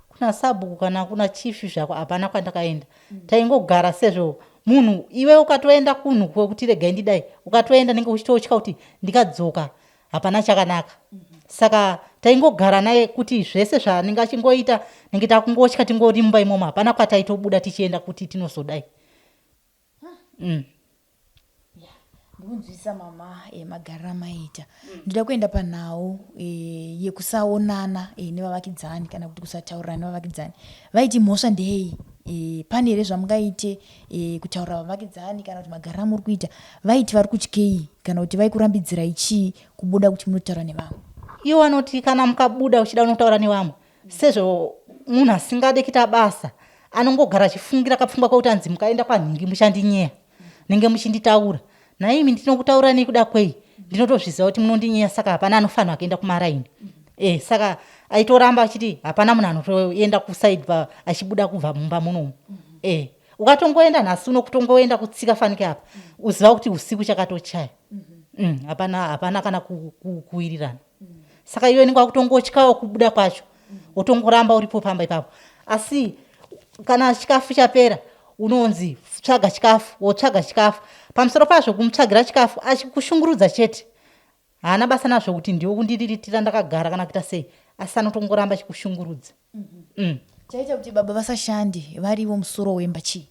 Kuna sabhuku kana kuna chief zvako hapana kwandakaenda. Taingogara sezvo munhu iwe ukatoenda kunhu kwekuti regai ndidai ukatoenda nenge uchitotya kuti ndikadzoka hapana chakanaka. Saka taingogara naye kuti zvese zvaanenge achingoita nenge takungotya tingori mumba imomo hapana kwataitobuda tichienda kuti tinozodai. Ndikunzwisisa mama eh, magariro amaita. Ndoda kuenda panhau eh, yekusaonana eh, nevavakidzani kana kuti kusataurirana nevavakidzani. Vaiti mhosva ndeyei? Eh, pane here zvamungaite eh, kutaurira vavakidzani kana kuti magariro amuri kuita? Vaiti vari kutyei kana kuti vaikurambidzirai chii kubuda kuti munotaura nevamwe? Ivo vanoti kana mukabuda uchida unotaura nevamwe sezvo munhu asingade kuita basa anongogara achifungira kapfungwa kekuti anzi mukaenda kwanhingi muchandinyeya nenge muchinditaura nhaimi ndinokutaura nekuda kwei ndinotozviziva kuti munondinyeya saka hapana anofanirwa kuenda kumaraini e saka aitoramba achiti hapana munhu anotoenda kusaidi achibuda kubva mumba munomu e ukatongoenda nhasi uno kutongoenda kutsika fanike apa uziva kuti usiku chakatochaya hapana hapana kana kuwirirana saka iwe unenge wakutongotyawo kubuda kwacho wotongoramba uripo pamba ipapo asi kana chikafu chapera unonzi tsvaga chikafu wotsvaga chikafu pamusoro pazvo kumutsvagira chikafu achikushungurudza chete haana basa nazvo kuti ndiwe kundiriritira ndakagara kana kuita sei asi anotongoramba achikushungurudza. Chaita kuti baba vasashande varivo musoro wemba chii?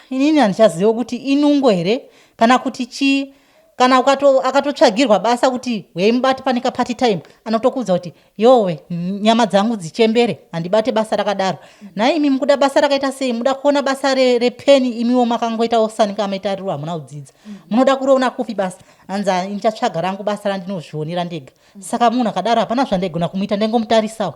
Inini handichaziva kuti inungo here kana kuti chii. Kana ukato, akatotsvagirwa basa kuti huyai mubate pane kaparty time anotokuudza kuti yowe nyama dzangu dzichembere handibate basa rakadaro. Nhai imi mukuda basa rakaita sei? Muda kuona basa repeni re imiwo makangoitawo sanika amaita riro hamuna kudzidza. Munoda kuroona kupi basa? Hanzi ah, ndichatsvaga rangu basa randinozvionera ndega. Saka munhu akadaro hapana zvandaigona kumuita ndaingomutarisawo.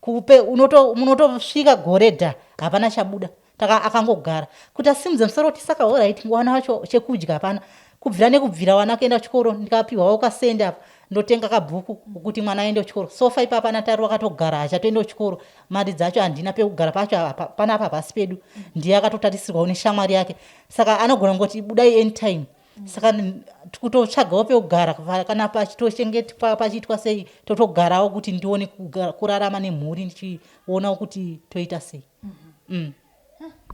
Kupe unoto munotosvika gore dha hapana chabuda. Taka akangogara kuti asimudze musoro kuti saka horait wana wacho chekudya hapana. Kubvira nekubvira wana kuenda kuchikoro ndikapiwawo kasende apa ndotenga kabhuku kuti mwana aende kuchikoro. Sofa ipapa naTari wakatogara hachatoende kuchikoro. Mari dzacho handina pekugara pacho apa panapa hapasi pedu. Ndiye akatotarisirwawo neshamwari yake. Saka anogona kungoti budai anytime. Saka kutotsvagawo pekugara kana pachitochengetwa pachiitwa sei totogarawo kuti ndione kurarama nemhuri ndichionawo kuti toita sei.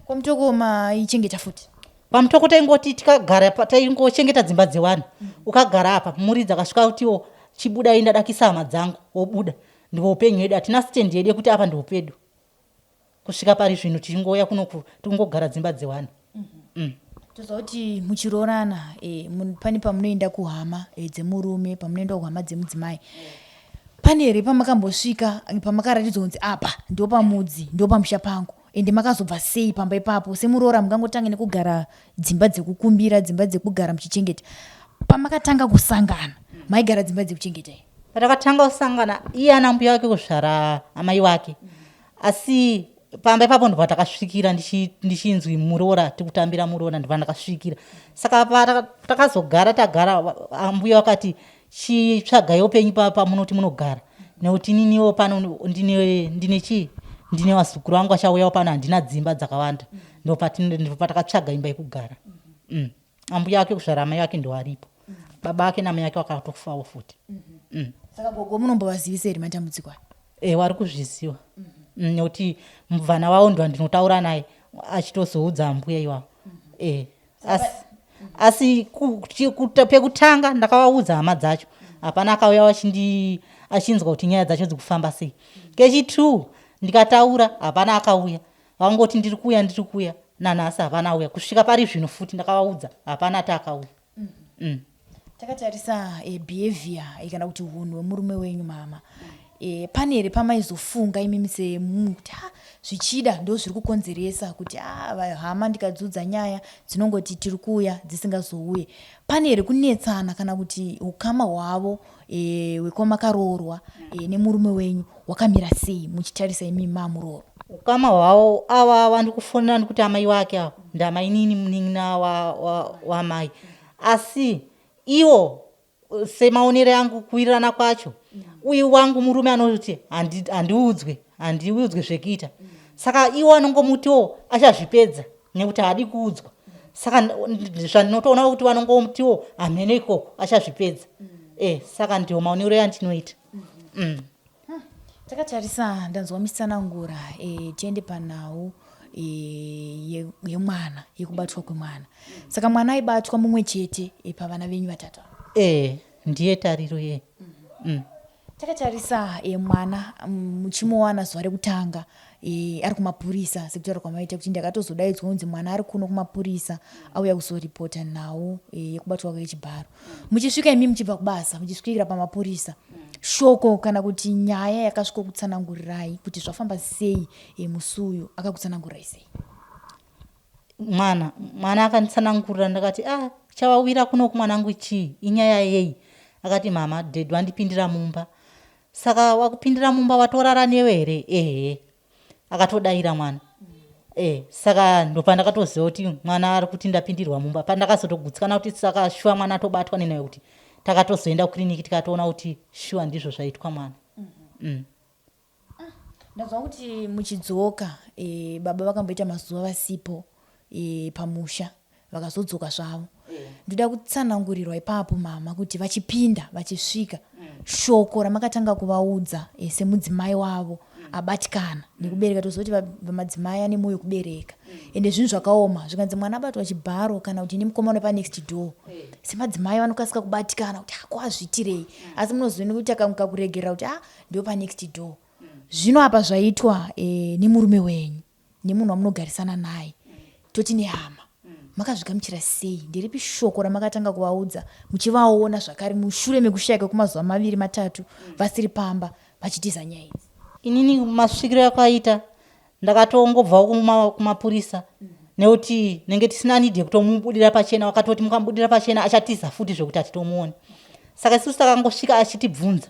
KwaMutoko maichengeta futi? PaMutoko taingoti tikagara taingochengeta dzimba dzevanhu. Ukagara apa muridzi akasvika kutiwo chibudai ndadakisa hama dzangu wobuda. Ndihwo upenyu hwedu hatina stand yedu yekuti apa ndipo pedu. Kusvika pari zvino tichingouya kunoku tingogara dzimba dzevanhu. Toziva kuti muchiroorana e, pane pamunoenda kuhama e, dzemurume pamunoenda kuhama dzemudzimai pane here pamakambosvika pamakaratidzwa kunzi apa ndopamudzi ndopamusha pangu ende makazobva sei pamba ipapo semuroora mungangotange nekugara dzimba dzekukumbira dzimba dzekugara muchichengeta pamakatanga kusangana maigara dzimba dzekuchengeta here Patakatanga kusangana iye ana mbuya wake kuzvara amai wake asi pamba ipapo ndobva takasvikira ndichinzwi muroora tikutambira muroora ndobva ndakasvikira saka patakazogara tagara ambuya vakati chitsvagaiwo penyu pamunoti munogara nekuti ininiwo pano ndine chii ndine vazukuru vangu vachauyawo pano handina dzimba dzakawanda ndopatakatsvaga imba yekugara. Ambuya ake kuzvara amai vake ndoaripo. Baba ake namai ake vakatofawo futi. Saka gogo munombovazivisa here matambudziko aya? Eh, wari kuzviziva. Nekuti mubvana wavo ndowandinotaura naye achitozoudza ambuya iwavo. Eh, asi asi pekutanga ndakavaudza hama dzacho. Hapana akauya achindi achinzwa kuti nyaya dzacho dzikufamba sei. Kechi2 ndikataura hapana akauya. Vangoti ndiri kuuya ndiri kuuya nanhasi hapana auya kusvika pari zvino futi ndakavaudza hapana ati akauya. Takatarisa behavior kana kuti hunhu hwemurume wenyu mama. E, pane here pamaizofunga imimi semunhu kuti ha zvichida ndo zviri kukonzeresa kuti ha hama ndikadzudza nyaya dzinongoti tiri kuuya dzisingazouye pane here kunetsana kana kuti ukama hwavo e, hwekwamakaroorwa e, nemurume wenyu hwakamira sei muchitarisa imimi mamuroorwa ukama hwavo ava vandikufonera ndikuti amai wake ava ndamainini munin'ina wamai wa, wa asi iwo semaonero angu kuwirirana kwacho uyu wangu murume anoti handiudzwe handiudzwe zvekuita saka iwo anongomutiwo achazvipedza nekuti haadi kuudzwa saka zvandinotoona kuti vanongomutiwo hamheno ikoko achazvipedza e saka ndiwo maonero andinoita mm. Takatarisa ndanzwa muchitsanangura e, tiende panhau e, yemwana yekubatwa kwemwana saka mwana aibatwa mumwe chete e, pavana venyu vatatu e, ndiye tariro ye mm. Takatarisa e, mwana muchimuwana zuva rekutanga e, ari kumapurisa sekutaura kwamaita kuti ndakatozodaidzwa kunzi mwana ari kuno kumapurisa auya kuzoripota nhau e, yekubatwa kwake chibharo muchisvika imi muchibva kubasa muchisvikira pamapurisa shoko kana kuti nyaya yakasvika kutsanangurirai kuti zvafamba sei e, musi uyu akakutsanangurirai sei Mwana mwana akanditsanangurira ndakati ah chavawira kunoku mwanangu chii inyaya yei akati mama dad vandipindira mumba saka wakupindira mumba watorara newe here ehe akatodaira mwana e saka ndopandakatoziva kuti mwana ari kuti ndapindirwa mumba pandakazotogutsikana kuti saka shuwa mwana atobatwa nenayo kuti takatozoenda kukiriniki tikatoona kuti shuwa ndizvo zvaitwa mwana mm. Ndanzwa kuti muchidzoka e, baba vakamboita mazuva vasipo e, pamusha vakazodzoka zvavo e. Ndoda kutsanangurirwa ipapo mama kuti vachipinda vachisvika shoko ramakatanga kuvaudza e, semudzimai wavo abatikana nekubereka toziva kuti madzimai ane mwoyo kubereka ende zvinhu zvakaoma zvikanzi mwana abatwa chibharo kana kuti nemukomana wepanext door semadzimai vanokasika kubatikana kuti akwazvitirei asi munoziva nekuti akakuregerera kuti ah ndo panext door zvino apa zvaitwa e, nemurume wenyu nemunhu wamunogarisana naye toti nehama makazvigamuchira sei nderipi shoko ramakatanga kuvaudza muchivaona zvakare mushure mekushaika kwemazuva maviri matatu vasiri pamba vachitiza nyaya idzi inini masvikiro akaita ndakatongobvawo kumapurisa nekuti nenge tisina need yekutomubudira pachena wakatoti mukamubudira pachena achatiza futi zvekuti hatitomuoni saka isusu takangosvika achitibvunza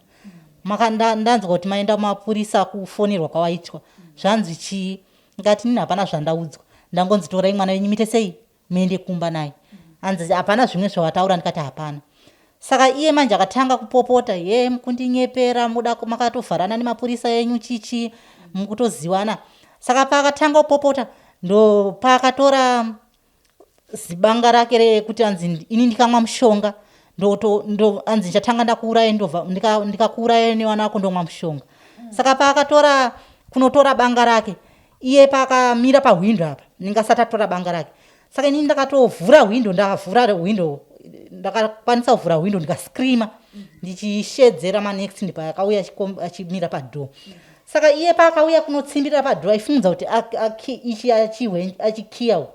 ndanzwa kuti maenda kumapurisa kufonerwa kwawaitwa zvanzi chii ndikati nini hapana zvandaudzwa ndangonzi torai mwana wenyu muite sei muende kumba naye hanzi hapana zvimwe zvawataura ndikati hapana saka iye manje akatanga kupopota ye mukundinyepera muda makatovharana nemapurisa enyu chichi mukutoziwana saka paakatanga kupopota ndo paakatora zibanga rake rekuti anzi ini ndikamwa mushonga ndo, ndo anzi ndichatanga ndakuuraya ndobva ndikakuuraya ndika nevana vako ndomwa mushonga saka paakatora kunotora banga rake iye paakamira pahwindo apa ndingasati atora banga rake saka inini ndakatovhura hwindo ndakavhura hwindo ndakakwanisa kuvhura hwindo ndikascreama ndichishedzera manext ndipaakauya achimira padoor saka iye paakauya kunotsimbirira padoor aifungudza kuti ichi achikiya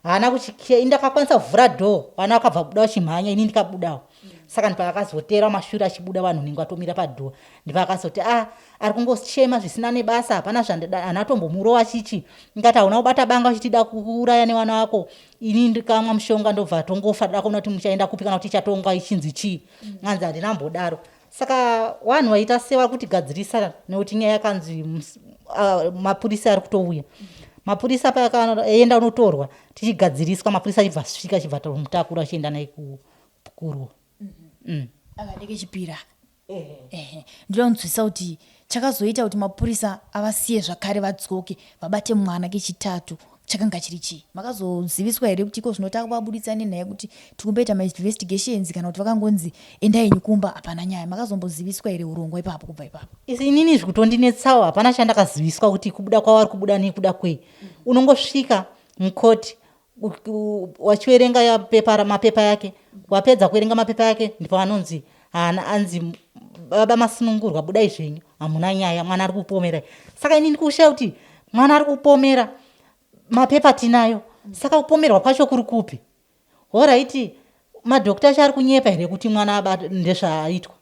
haana kuchikiya ini ndakakwanisa kuvhura door vana vakabva buda vachimhanya ini ndikabudawo saka ndipaakazotera mashure achibuda vanhu nenge vatomira padoor ndipaakazoti a ah, ari kungochema zvisina nebasa hapana zvandida hana tombomurova chichi ndikati hauna kubata banga uchitida kuuraya nevana vako ini ndikamwa mushonga ndobva tongofa da kuona kuti muchaenda kupi kana kuti ichatongwa ichinzi chii anzi handina mbodaro saka vanhu vaita sevari kutigadzirisa nekuti nyaya yakanzi mapurisa ari kutouya mapurisa payakaenda unotorwa tichigadziriswa mapurisa achibva asvika achibva tomutakura achienda naye kuruwa mm. Aka ndekechipiri aka ehe ndoda kunzwisisa kuti chakazoita kuti mapurisa avasiye zvakare vadzoke vabate mwana kechitatu chakanga chiri chii makazoziviswa here kuti iko zvino takuvabuditsa nenhaya yekuti tikumboita mainvestigations kana kuti vakangonzi endai henyu kumba hapana nyaya makazomboziviswa here urongwa ipapo kubva ipapo isi inini zvikutondinetsawo hapana chandakaziviswa kuti kubuda kwavari kubuda nekuda kwei unongosvika mukoti wachiverenga pepa mapepa yake wapedza kuverenga mapepa yake ndipo anonzi haana anzi baba masunungurwa budai zvenyu hamuna nyaya mwana ari kupomera saka ini ndikushaya kuti mwana ari kupomera mapepa tinayo saka kupomerwa kwacho kuri kupi horaiti madhokta acho ari kunyepa here kuti mwana ndezvaaitwa.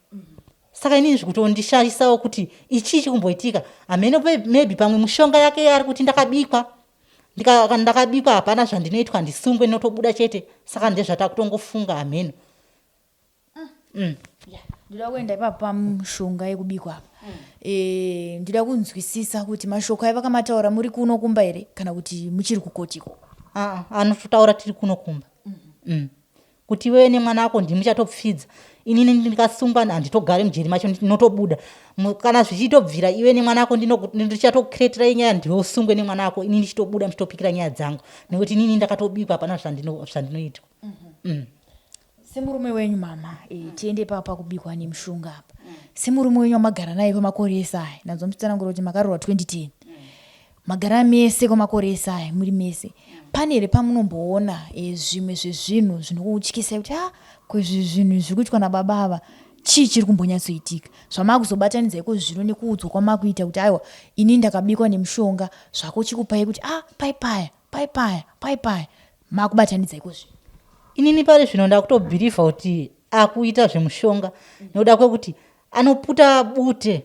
Saka inini zvikutondishaisawo kuti ichii chikumboitika hameno maybe pamwe mushonga yake yaari kuti ndakabikwa ndika ndakabikwa hapana zvandinoitwa handisungwe ndinotobuda chete saka ndezvatakutongofunga hameno. Ndoda kuenda ipapo pamushonga yekubikwa apa. Ndoda kunzwisisa kuti mashoko ayo vakamataura muri kuno kumba here kana kuti muchiri kukoti ikoko? Aa anototaura tiri kuno kumba. Kuti iwewe nemwana wako ndimi muchatopfidza inini ndikasungwa handitogare mujeri macho ndinotobuda kana zvichitobvira iwe nemwana wako ndichatokukiretirai nyaya ndiwe usungwe nemwana wako inini ndichitobuda muchitopikira nyaya dzangu nekuti inini ndakatobikwa hapana zvandinoitwa. Semurume wenyu mama tiende ipapa pakubikwa nemushonga apa. Semurume wenyu wamagara naye kwemakore ese aya ndanzwa muchitsanangura kuti makaroorwa 2010. Magara mese kwemakore ese aya muri mese. Pane here pamunomboona zvimwe zvezvinhu zvinokutyisai kuti ah ko izvi zvinhu zviri kuitwa nababa ava chii chiri kumbonyatsoitika? Zvamakuzobatanidza iko zvino nekuudzwa kwamakuita kuti aiwa ini ndakabikwa nemushonga zvakuchikupai kuti ah pai paya pai paya pai paya makubatanidza iko zvino. Inini pari zvino ndakutobhilivha kuti akuita zvemushonga nekuda kwekuti anoputa bute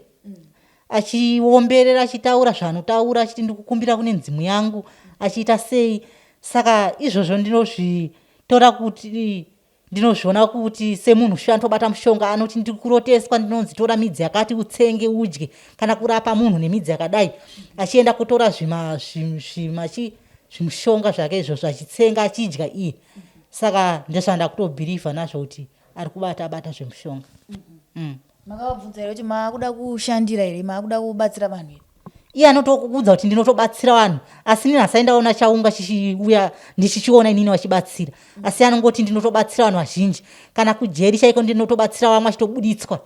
achiomberera achitaura zvaanotaura achiti ndikukumbira kune nzimu yangu achiita sei saka izvozvo ndinozvitora kuti ndinozviona kuti semunhu shuwa anotobata mushonga anoti ndiri kuroteswa ndinonzi tora midzi yakati utsenge udye kana kurapa munhu nemidzi yakadai achienda kutora zvima zvimachi zvimushonga zvake izvozvo achitsenga achidya iye saka ndezvandakutobhilivha nazvo kuti ari kubata bata zvemushonga. Makavabvunza here kuti maakuda kushandira here maakuda kubatsira vanhu here? Iye anotokuudza kuti ndinotobatsira vanhu asi inini hasai ndaona chaunga chichiuya ndichichiona inini vachibatsira asi anongoti ndinotobatsira vanhu vazhinji kana kujeri chaiko ndinotobatsira vamwe achitobuditswa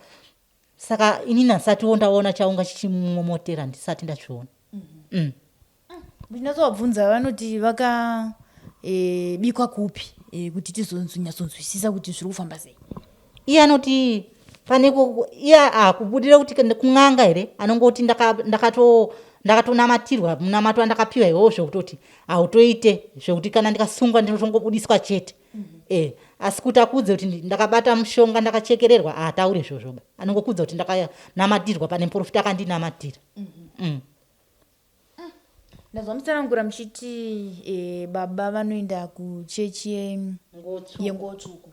saka inini hasatiwo ndaona chaunga chichimomotera ndisati ndazviona. Ndinotovabvunza vanoti vaka e, bikwa kupi e, kuti tizonyatsonzwisisa kuti zviri kufamba sei. Iye anoti pane iye akubudira kuti kun'anga here anongoti ndakato ndakatonamatirwa munamato wandakapiwa iwowo zvekutoti hautoite zvekuti kana ndikasungwa ndinotongobudiswa chete mm -hmm. e, asi kuti akuudze kuti ndakabata mushonga ndakachekererwa haataure izvozvoba anongokuudza kuti ndakanamatirwa pane muprofita akandinamatira mm -hmm. Ndazwa muchitsanangura muchiti e, baba vanoenda kuchechi yenguo tsvuku.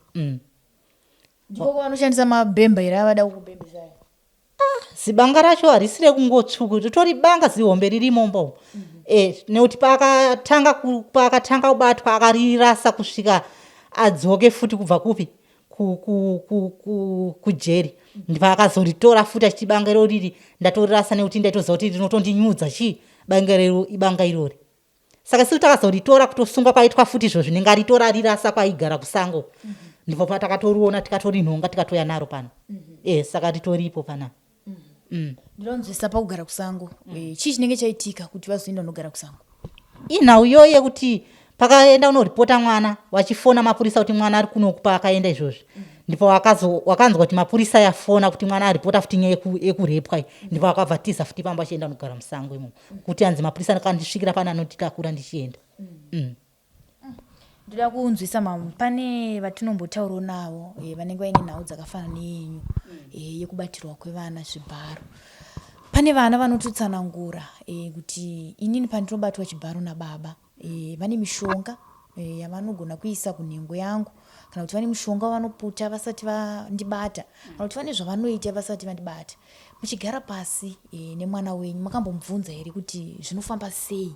Ndiko kwavanoshandisa mabhemba here avada kukubhembesa aya? Zibanga racho harisi rekunguo tsvuku, ritori banga zihombe ririmo mbo. Eh, nekuti paakatanga paakatanga kubatwa akarirasa kusvika adzoke futi kubva kupi kujeri ndpaakazoritora futi achiti banga iro riri ndatorirasa nekuti ndaitoziva kuti rinotondinyudza chii banga iroro ibanga irori saka isu takazoritora kutosungwa kwaitwa futi izvo zvinenge aritora arirasa kwaigara kusango ndipo patakatoriona tikatorinhonga tikatouya naro pano e saka ritoripo panapa. Ndinonzwisisa pakugara kusango. Chii chinenge chaitika kuti vazoenda kunogara kusango? Inhau iyoyo yekuti pakaenda unoripota mwana vachifona mapurisa kuti mwana ari kunoku paakaenda izvozvi ndipo wakazo wakanzwa kuti mapurisa yafona kuti mwana aripota futi nyaya yekurepwa iyi ndipo wakabva tiza futi pamba achienda kunogara musango imomo kuti anzi mapurisa akandisvikira pane anonditakura ndichienda. Ndoda kunzwisa mama pane vatinombotaurawo navo vanenge vaine nhau dzakafanana neyenyu yekubatirwa kwevana zvibharo. Pane vana vanototsanangura kuti inini pandinobatwa chibharo nababa vane mishonga yavanogona kuisa kunhengo yangu kana kuti vane mushonga wavanoputa vasati vandibata kana kuti vane zvavanoita vasati vandibata. Muchigara pasi nemwana wenyu makambomubvunza here kuti zvinofamba sei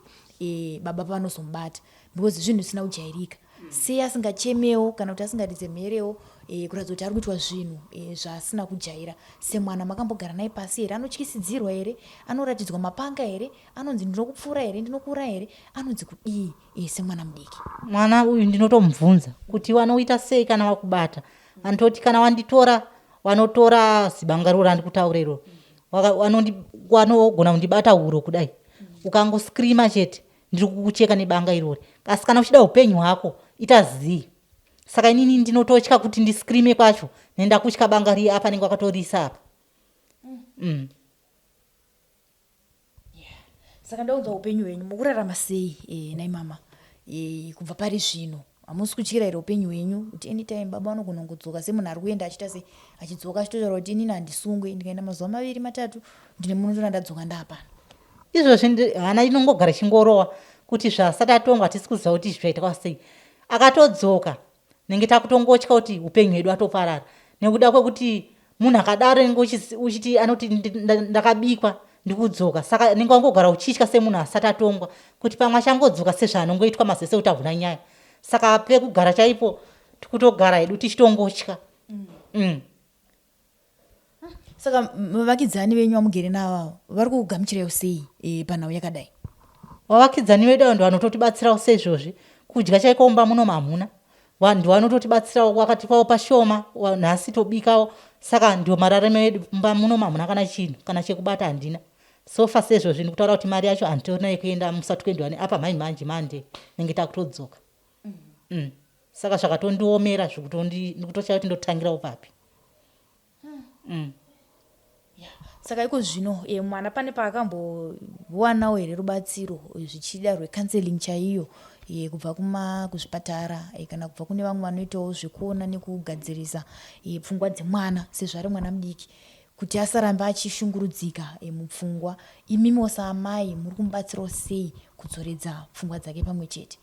baba pavanozomubata because zvinhu zvisina kujairika sei asingachemewo kana kuti asingaridze mherewo kuratidza kuti ari kuitwa zvinhu zvaasina kujaira semwana. Makambogara naye pasi here? Anotyisidzirwa here? Anoratidzwa mapanga here? Anonzi ndinokupfura here? Ndinokuuraya here? Anonzi kudii semwana mudiki? Mwana uyu ndinotomubvunza kuti wanoita sei kana wakubata. Anototi kana wanditora wanotora zibanga roro randikutaura iroro wanogona kundibata huro kudai ukangoscreama chete ndiri kukucheka nebanga irori asi kana uchida upenyu hwako ita zii. Saka inini ndinototya kuti ndiscreame kwacho nendakutya banga riya apa anenge akatoriisa apa. Saka ndaunzwa upenyu hwenyu mukurarama sei nhai mama kubva pari zvino? Hamusi kutyira here upenyu hwenyu kuti anytime baba vanogona kungodzoka semunhu ari kuenda achiita sei achidzoka achitotaura kuti inini handisungwe ndikaenda mazuva maviri matatu ndine munotoona ndadzoka ndaapano. Izvozvi hana inongogara ichingorowa kuti zvaasati atongwa hatisi kuziva kuti zvaitwa sei. Akatodzoka nenge takutongotya kuti upenyu hwedu atoparara nekuda kwekuti munhu akadaro nenge uchiti anoti ndakabikwa ndikudzoka saka nenge wangogara uchitya semunhu asati atongwa kuti pamwe achangodzoka sezvaanongoitwa mazese kuti ahuna nyaya saka pekugara chaipo tikutogara hedu tichitongotya mm. mm. Saka vavakidzani venyu vamugere navo ava vari kukugamuchiraiwo sei e, panhau yakadai? Vavakidzani vedu ava ndovanototibatsirawo seizvozvi kudya chaiko mumba muno hamuna ndovanototibatsirawo vakatipawo pashoma nhasi tobikawo saka ndio mararamo edu mumba muno hamuna kana chinhu kana chekubata handina sofa seizvozvi ndikutaura kuti mari yacho handitorina yekuenda musa 21 apa mhai manje mande nenge takutodzoka mm. mm. Saka zvakatondiomera zvekutondi ndikutoshaya kuti ndotangirawo papi. Mm. Yeah. Saka iko zvino e, mwana pane paakambowanawo here rubatsiro eh, zvichida rwecounseling chaiyo e, kubva kuma kuzvipatara e, kana kubva kune vamwe vanoitawo zvekuona nekugadzirisa e, pfungwa dzemwana sezvo ari mwana mudiki kuti asarambe achishungurudzika e, mupfungwa. Imimiwo saamai muri kumubatsirawo sei kudzoredza pfungwa dzake pamwe chete?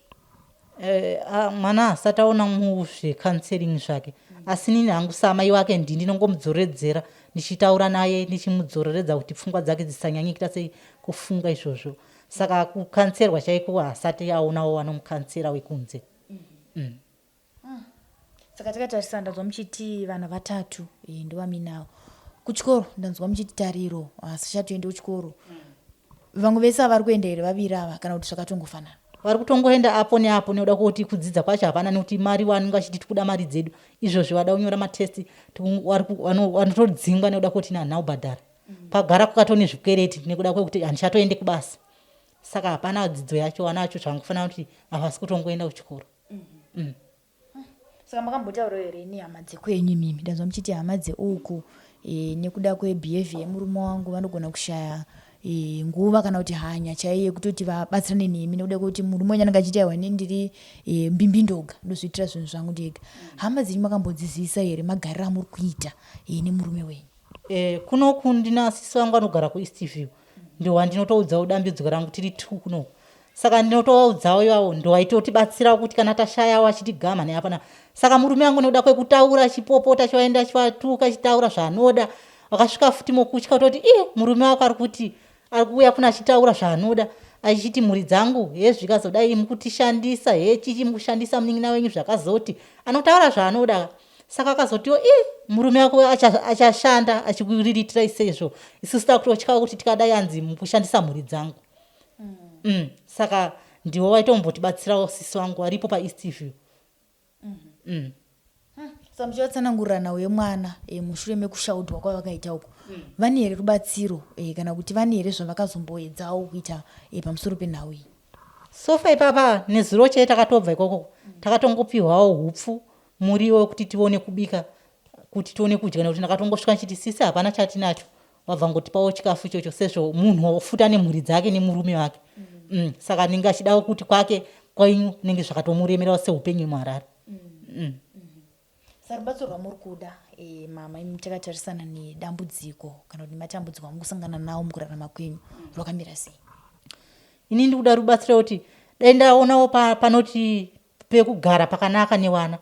Eh, ah, mwana haasati aona muzvecounseling zvake asi nini hangu saamai wake ndini ndinongomudzoredzera ndichitaura naye ndichimudzoreredza kuti pfungwa dzake dzisanyanye kuita sei kufunga izvozvo saka kukanserwa chaiko haasati aonawo anomukansera wekunze mm. Saka takatarisa ndanzwa muchiti vana vatatu eh, ndovaminawo kuchikoro ndanzwa muchiti tariro asichatoende kuchikoro vamwe vese ava vari kuenda here vaviri ava kana kuti zvakatongofanana vari kutongoenda apo neapo nekuda kwekuti kudzidza kwacho hapana nekuti mari vanenge vachiti tikuda mari dzedu izvozvi vada kunyora matest vanotodzingwa nekuda kwekuti handina kubhadhara pagara kukatone zvikwereti nekuda kwekuti handichatoende kubasa saka hapana dzidzo yacho vana vacho zvangofanira kuti havasi kutongoenda kuchikoro mm. Saka makambotaurawo here nehama dzekwenyu imimi? Ndanzwa muchiti hama dzeuku e, nekuda kwebehavior yemurume wangu vanogona kushaya e, nguva kana kuti hanya chaiyo yekutoti vabatsirane nemi nekuda kwekuti murume wenyu anenge achiti aiwa ini ndiri e, mbimbindoga ndozviitira zvinhu zvangu ndega. Hama dzenyu makambodzizivisa here magariro amuri kuita e, nemurume wenyu? E, kunoku ndina sisi vangu vanogara kuEastview ndowandinotoudzawo dambudziko rangu tiri two kunoku saka ndinotovaudzawo ivavo ndovaitotibatsirawo kuti kana tashayawo achitigama neapa na saka murume wangu nekuda kwekutaura achipopota achivaenda achivatuka achitaura zvaanoda vakasvika futi mokutya kutoti i murume wako ari kuti ari kuuya kuna achitaura zvaanoda achiti mhuri dzangu he zvikazodai mukutishandisa he chichi mukushandisa munin'ina wenyu zvakazoti anotaura zvaanoda saka akazotiwo i murume wako achashanda acha achikuririitirai seizvo isusu takutotyawo kuti tikadai anzi mukushandisa mhuri dzangu mm. mm. saka ndiwo waitombotibatsirawo sisi wangu aripo paeast view mm -hmm. mm. hmm. Saka muchivatsanangurira nhau yemwana e, mushure mekushaudwa kwavakaita uku mm. vane here rubatsiro e, kana kuti vane here zvavakazomboedzawo kuita e, pamusoro penhau iyi? Sofa ipapa nezuro chee takatobva ikoko mm. takatongopihwawo hupfu muriwo wekuti tione kubika kuti tione kudya nekuti ndakatongosvika ndichiti sisi hapana chatinacho vabva ngotipawo chikafu ichocho sezvo munhu futi ane mhuri dzake nemurume wake mm. mm. saka anenge achidawo kuti kwake kwenyu nenge zvakatomuremerawo seupenyu muharare mm. mm. Saka rubatsiro rwamuri kuda e, mama imi takatarisana nedambudziko kana kuti nematambudziko amuri kusangana nawo mukurarama kwenyu rwakamira sei? Ini ndikuda rubatsiro kuti dai ndaonawo pa, panoti pekugara pakanaka newana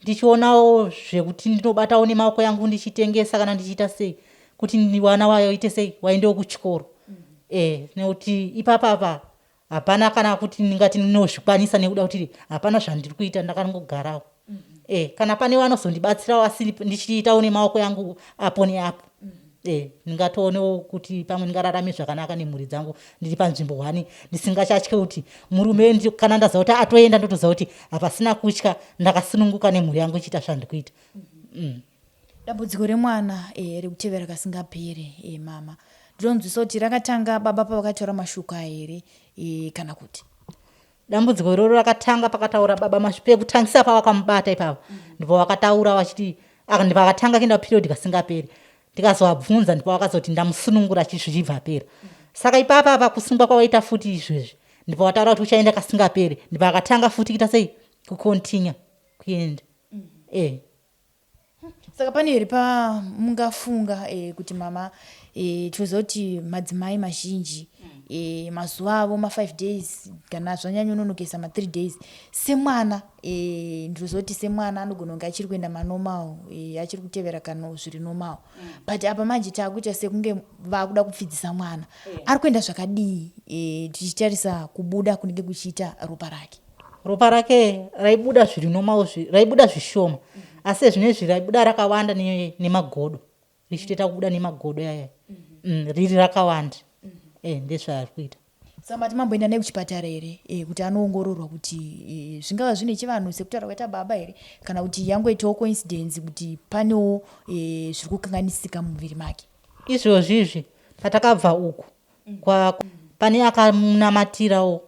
ndichionawo zvekuti ndinobatawo nemaoko yangu ndichitengesa kana ndichiita sei kuti wana waite sei waendewo kuchikoro mm. e, nekuti ipapapa hapana kana kuti ndingati ndinozvikwanisa nekuda kuti hapana zvandiri kuita ndakangogarawo mm -hmm. e, kana pane vanozondibatsirawo asi ndichiitawo nemaoko yangu apo neapo mm -hmm. e, ndingatoonewo kuti pamwe ndingararame zvakanaka nemhuri dzangu ndiri panzvimbo hwani ndisingachatye kuti murume kana ndaziva kuti atoenda ndotoziva kuti hapasina kutya ndakasununguka nemhuri yangu ichiita zvandikuita mm -hmm. mm. Dambudziko remwana eh, rekutevera kasingapere eh, mama ndinonzwisa kuti rakatanga baba pavakataura mashoko aya here eh, kana kuti dambudziko iroro rakatanga pakataura baba pekutangisa pavakamubata ipapa mm. ndipo vakataura vachiti ndipo vakatanga kuenda period kasingaperi ndikazovabvunza ndipo vakazoti ndamusunungura zvichibva apera mm. saka ipapa apa kusungwa kwavaita futi izvezvi ndipo vataura kuti uchaenda kasingaperi ndipo vakatanga futi kuita sei Kukontinya kuenda. Eh. Saka pane here pamungafunga kuti mama, tinoziva kuti madzimai mazhinji mazuva avo ma5 days, kana zvanyanyononokesa ma3 days. Semwana, ndinoziva kuti semwana anogona kunge achiri kuenda manormal, achiri kutevera kana zviri normal, but apa manje taakuita sekunge vakuda kupfidzisa mwana. Ari kuenda zvakadii, tichitarisa kubuda kunenge kuchiita ropa rake? Ropa rake raibuda zviri normal, raibuda zvishoma, asi zvinezvi raibuda rakawanda nemagodo, richitoita kubuda nemagodo yaya, riri rakawanda. Ndezvaari kuita. Saka mati mamboenda naye kuchipatara here, kuti anoongororwa kuti zvingava zvine chivanhu sekutaura kwaita baba here, kana kuti yangoitawo coincidence kuti panewo zviri kukanganisika mumuviri make? Izvozvi izvi patakabva uku kwa pane akamunamatirawo,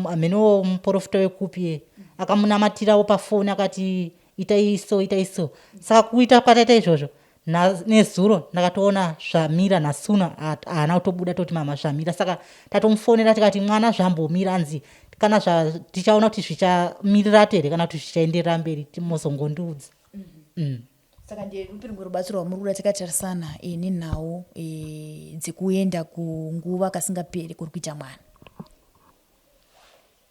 hamenowo muprofita wekupi ye akamunamatirawo pafoni, akati itai so, itai so. Saka kuita kwataita izvozvo nezuro ndakatoona zvamira. Nhasi uno haana kutobuda. Toti mama zvamira. Saka tatomufonera tikati mwana zvambomira, anzi kana tichaona kuti zvichamirirato here kana kuti zvichaenderera mberi, mozongondiudza. Saka nderupi rumwe rubatsiro rwamuri kuda takatarisana nenhau dzekuenda kunguva kasingaperi kuri kuita mwana?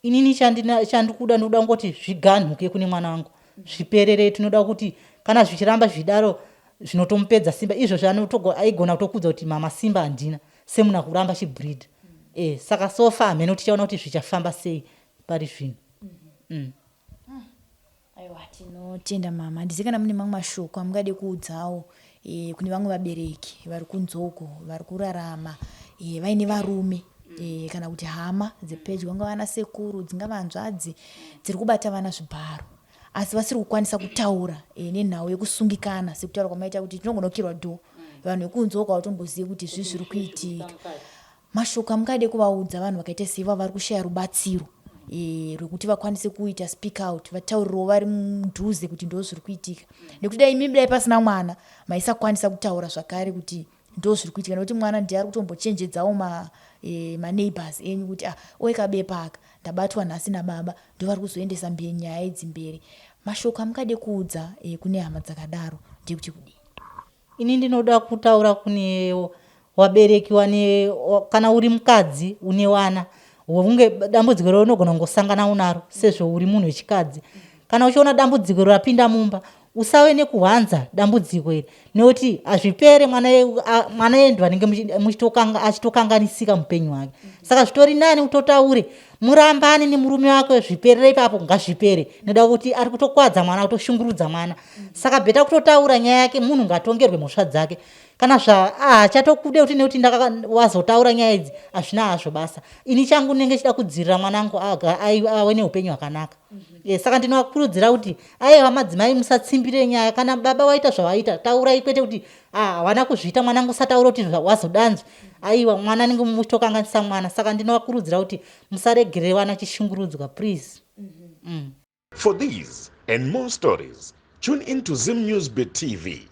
Inini chandikuda, ndikuda kungoti zviganhuke kune mwana wangu, zviperere. Tinoda kuti kana zvichiramba zvidaro zvinotomupedza simba. Izvozvo aigona kutokudza kuti mama simba handina, semunhu akuramba achibleed. Saka so far hameno, tichaona kuti zvichafamba sei pari zvino. Aiwa, tinotenda mama. Handizivi kana mune mamwe mashoko amungade kuudzawo kune vamwe vabereki vari kunzoko vari kurarama vaine varume, kana kuti hama dzepedyo, vangava vana sekuru, dzingava hanzvadzi dziri kubata vana zvibharo, asi vasiri kukwanisa kutaura nenhau yekusungikana, sekutaura kwamaita kuti tinongonokirwa dho, vanhu vekunzoko havatombozivi kuti zvii zviri kuitika. Mashoko amungade kuvaudza vanhu vakaita seiva vari kushaya rubatsiro rwekuti vakwanise kuita speak out, vataurirewo vari mudhuze kuti ndo zviri kuitika, nekuti dai imi, dai pasina mwana, maisakwanisa kutaura zvakare kuti ndo zviri kuitika, nekuti mwana ndiye ari kutombochenjedzawo maneighbors enyu kuti ah, oye kabepa aka ndabatwa nhasi nababa, ndo vari kuzoendesa nyaya idzi mberi. Mashoko amungade kuudza kune hama dzakadaro ndekuti kudii? Ini ndinoda kutaura kune wabereki wane, kana uri mukadzi une wana, unge dambudziko rero unogona kungosangana unaro sezvo uri munhu wechikadzi. Kana uchiona dambudziko rapinda mumba, usave nekuhwanza dambudziko iri, nekuti hazvipere. Mwana endu anenge achitokanganisika mupenyu hwake. Saka zvitori nani utotaure, murambane nemurume wako, zviperere ipapo, ngazvipere, nekuda kuti ari kutokwadza mwana, kutoshungurudza mwana. Saka better kutotaura nyaya yake. Munhu ngatongerwe mhosva dzake. Kana zva haachatokude kuti nekuti wazotaura nyaya idzi, hazvina hazvo basa. Ini changu ndinenge chida kudzivirira mwana wangu awe neupenyu hwakanaka. Saka ndinovakurudzira kuti aiwa, madzimai, musatsimbire nyaya. Kana baba waita zvawaita, taurai, kwete kuti hawana kuzviita mwanangu, usataura kuti wazodanzwa. Aiwa, mwana anenge muchitokanganisa mwana. Saka ndinovakurudzira kuti musaregerere vana achishungurudzwa, please. For these and more stories, tune in to Zim News Bit TV.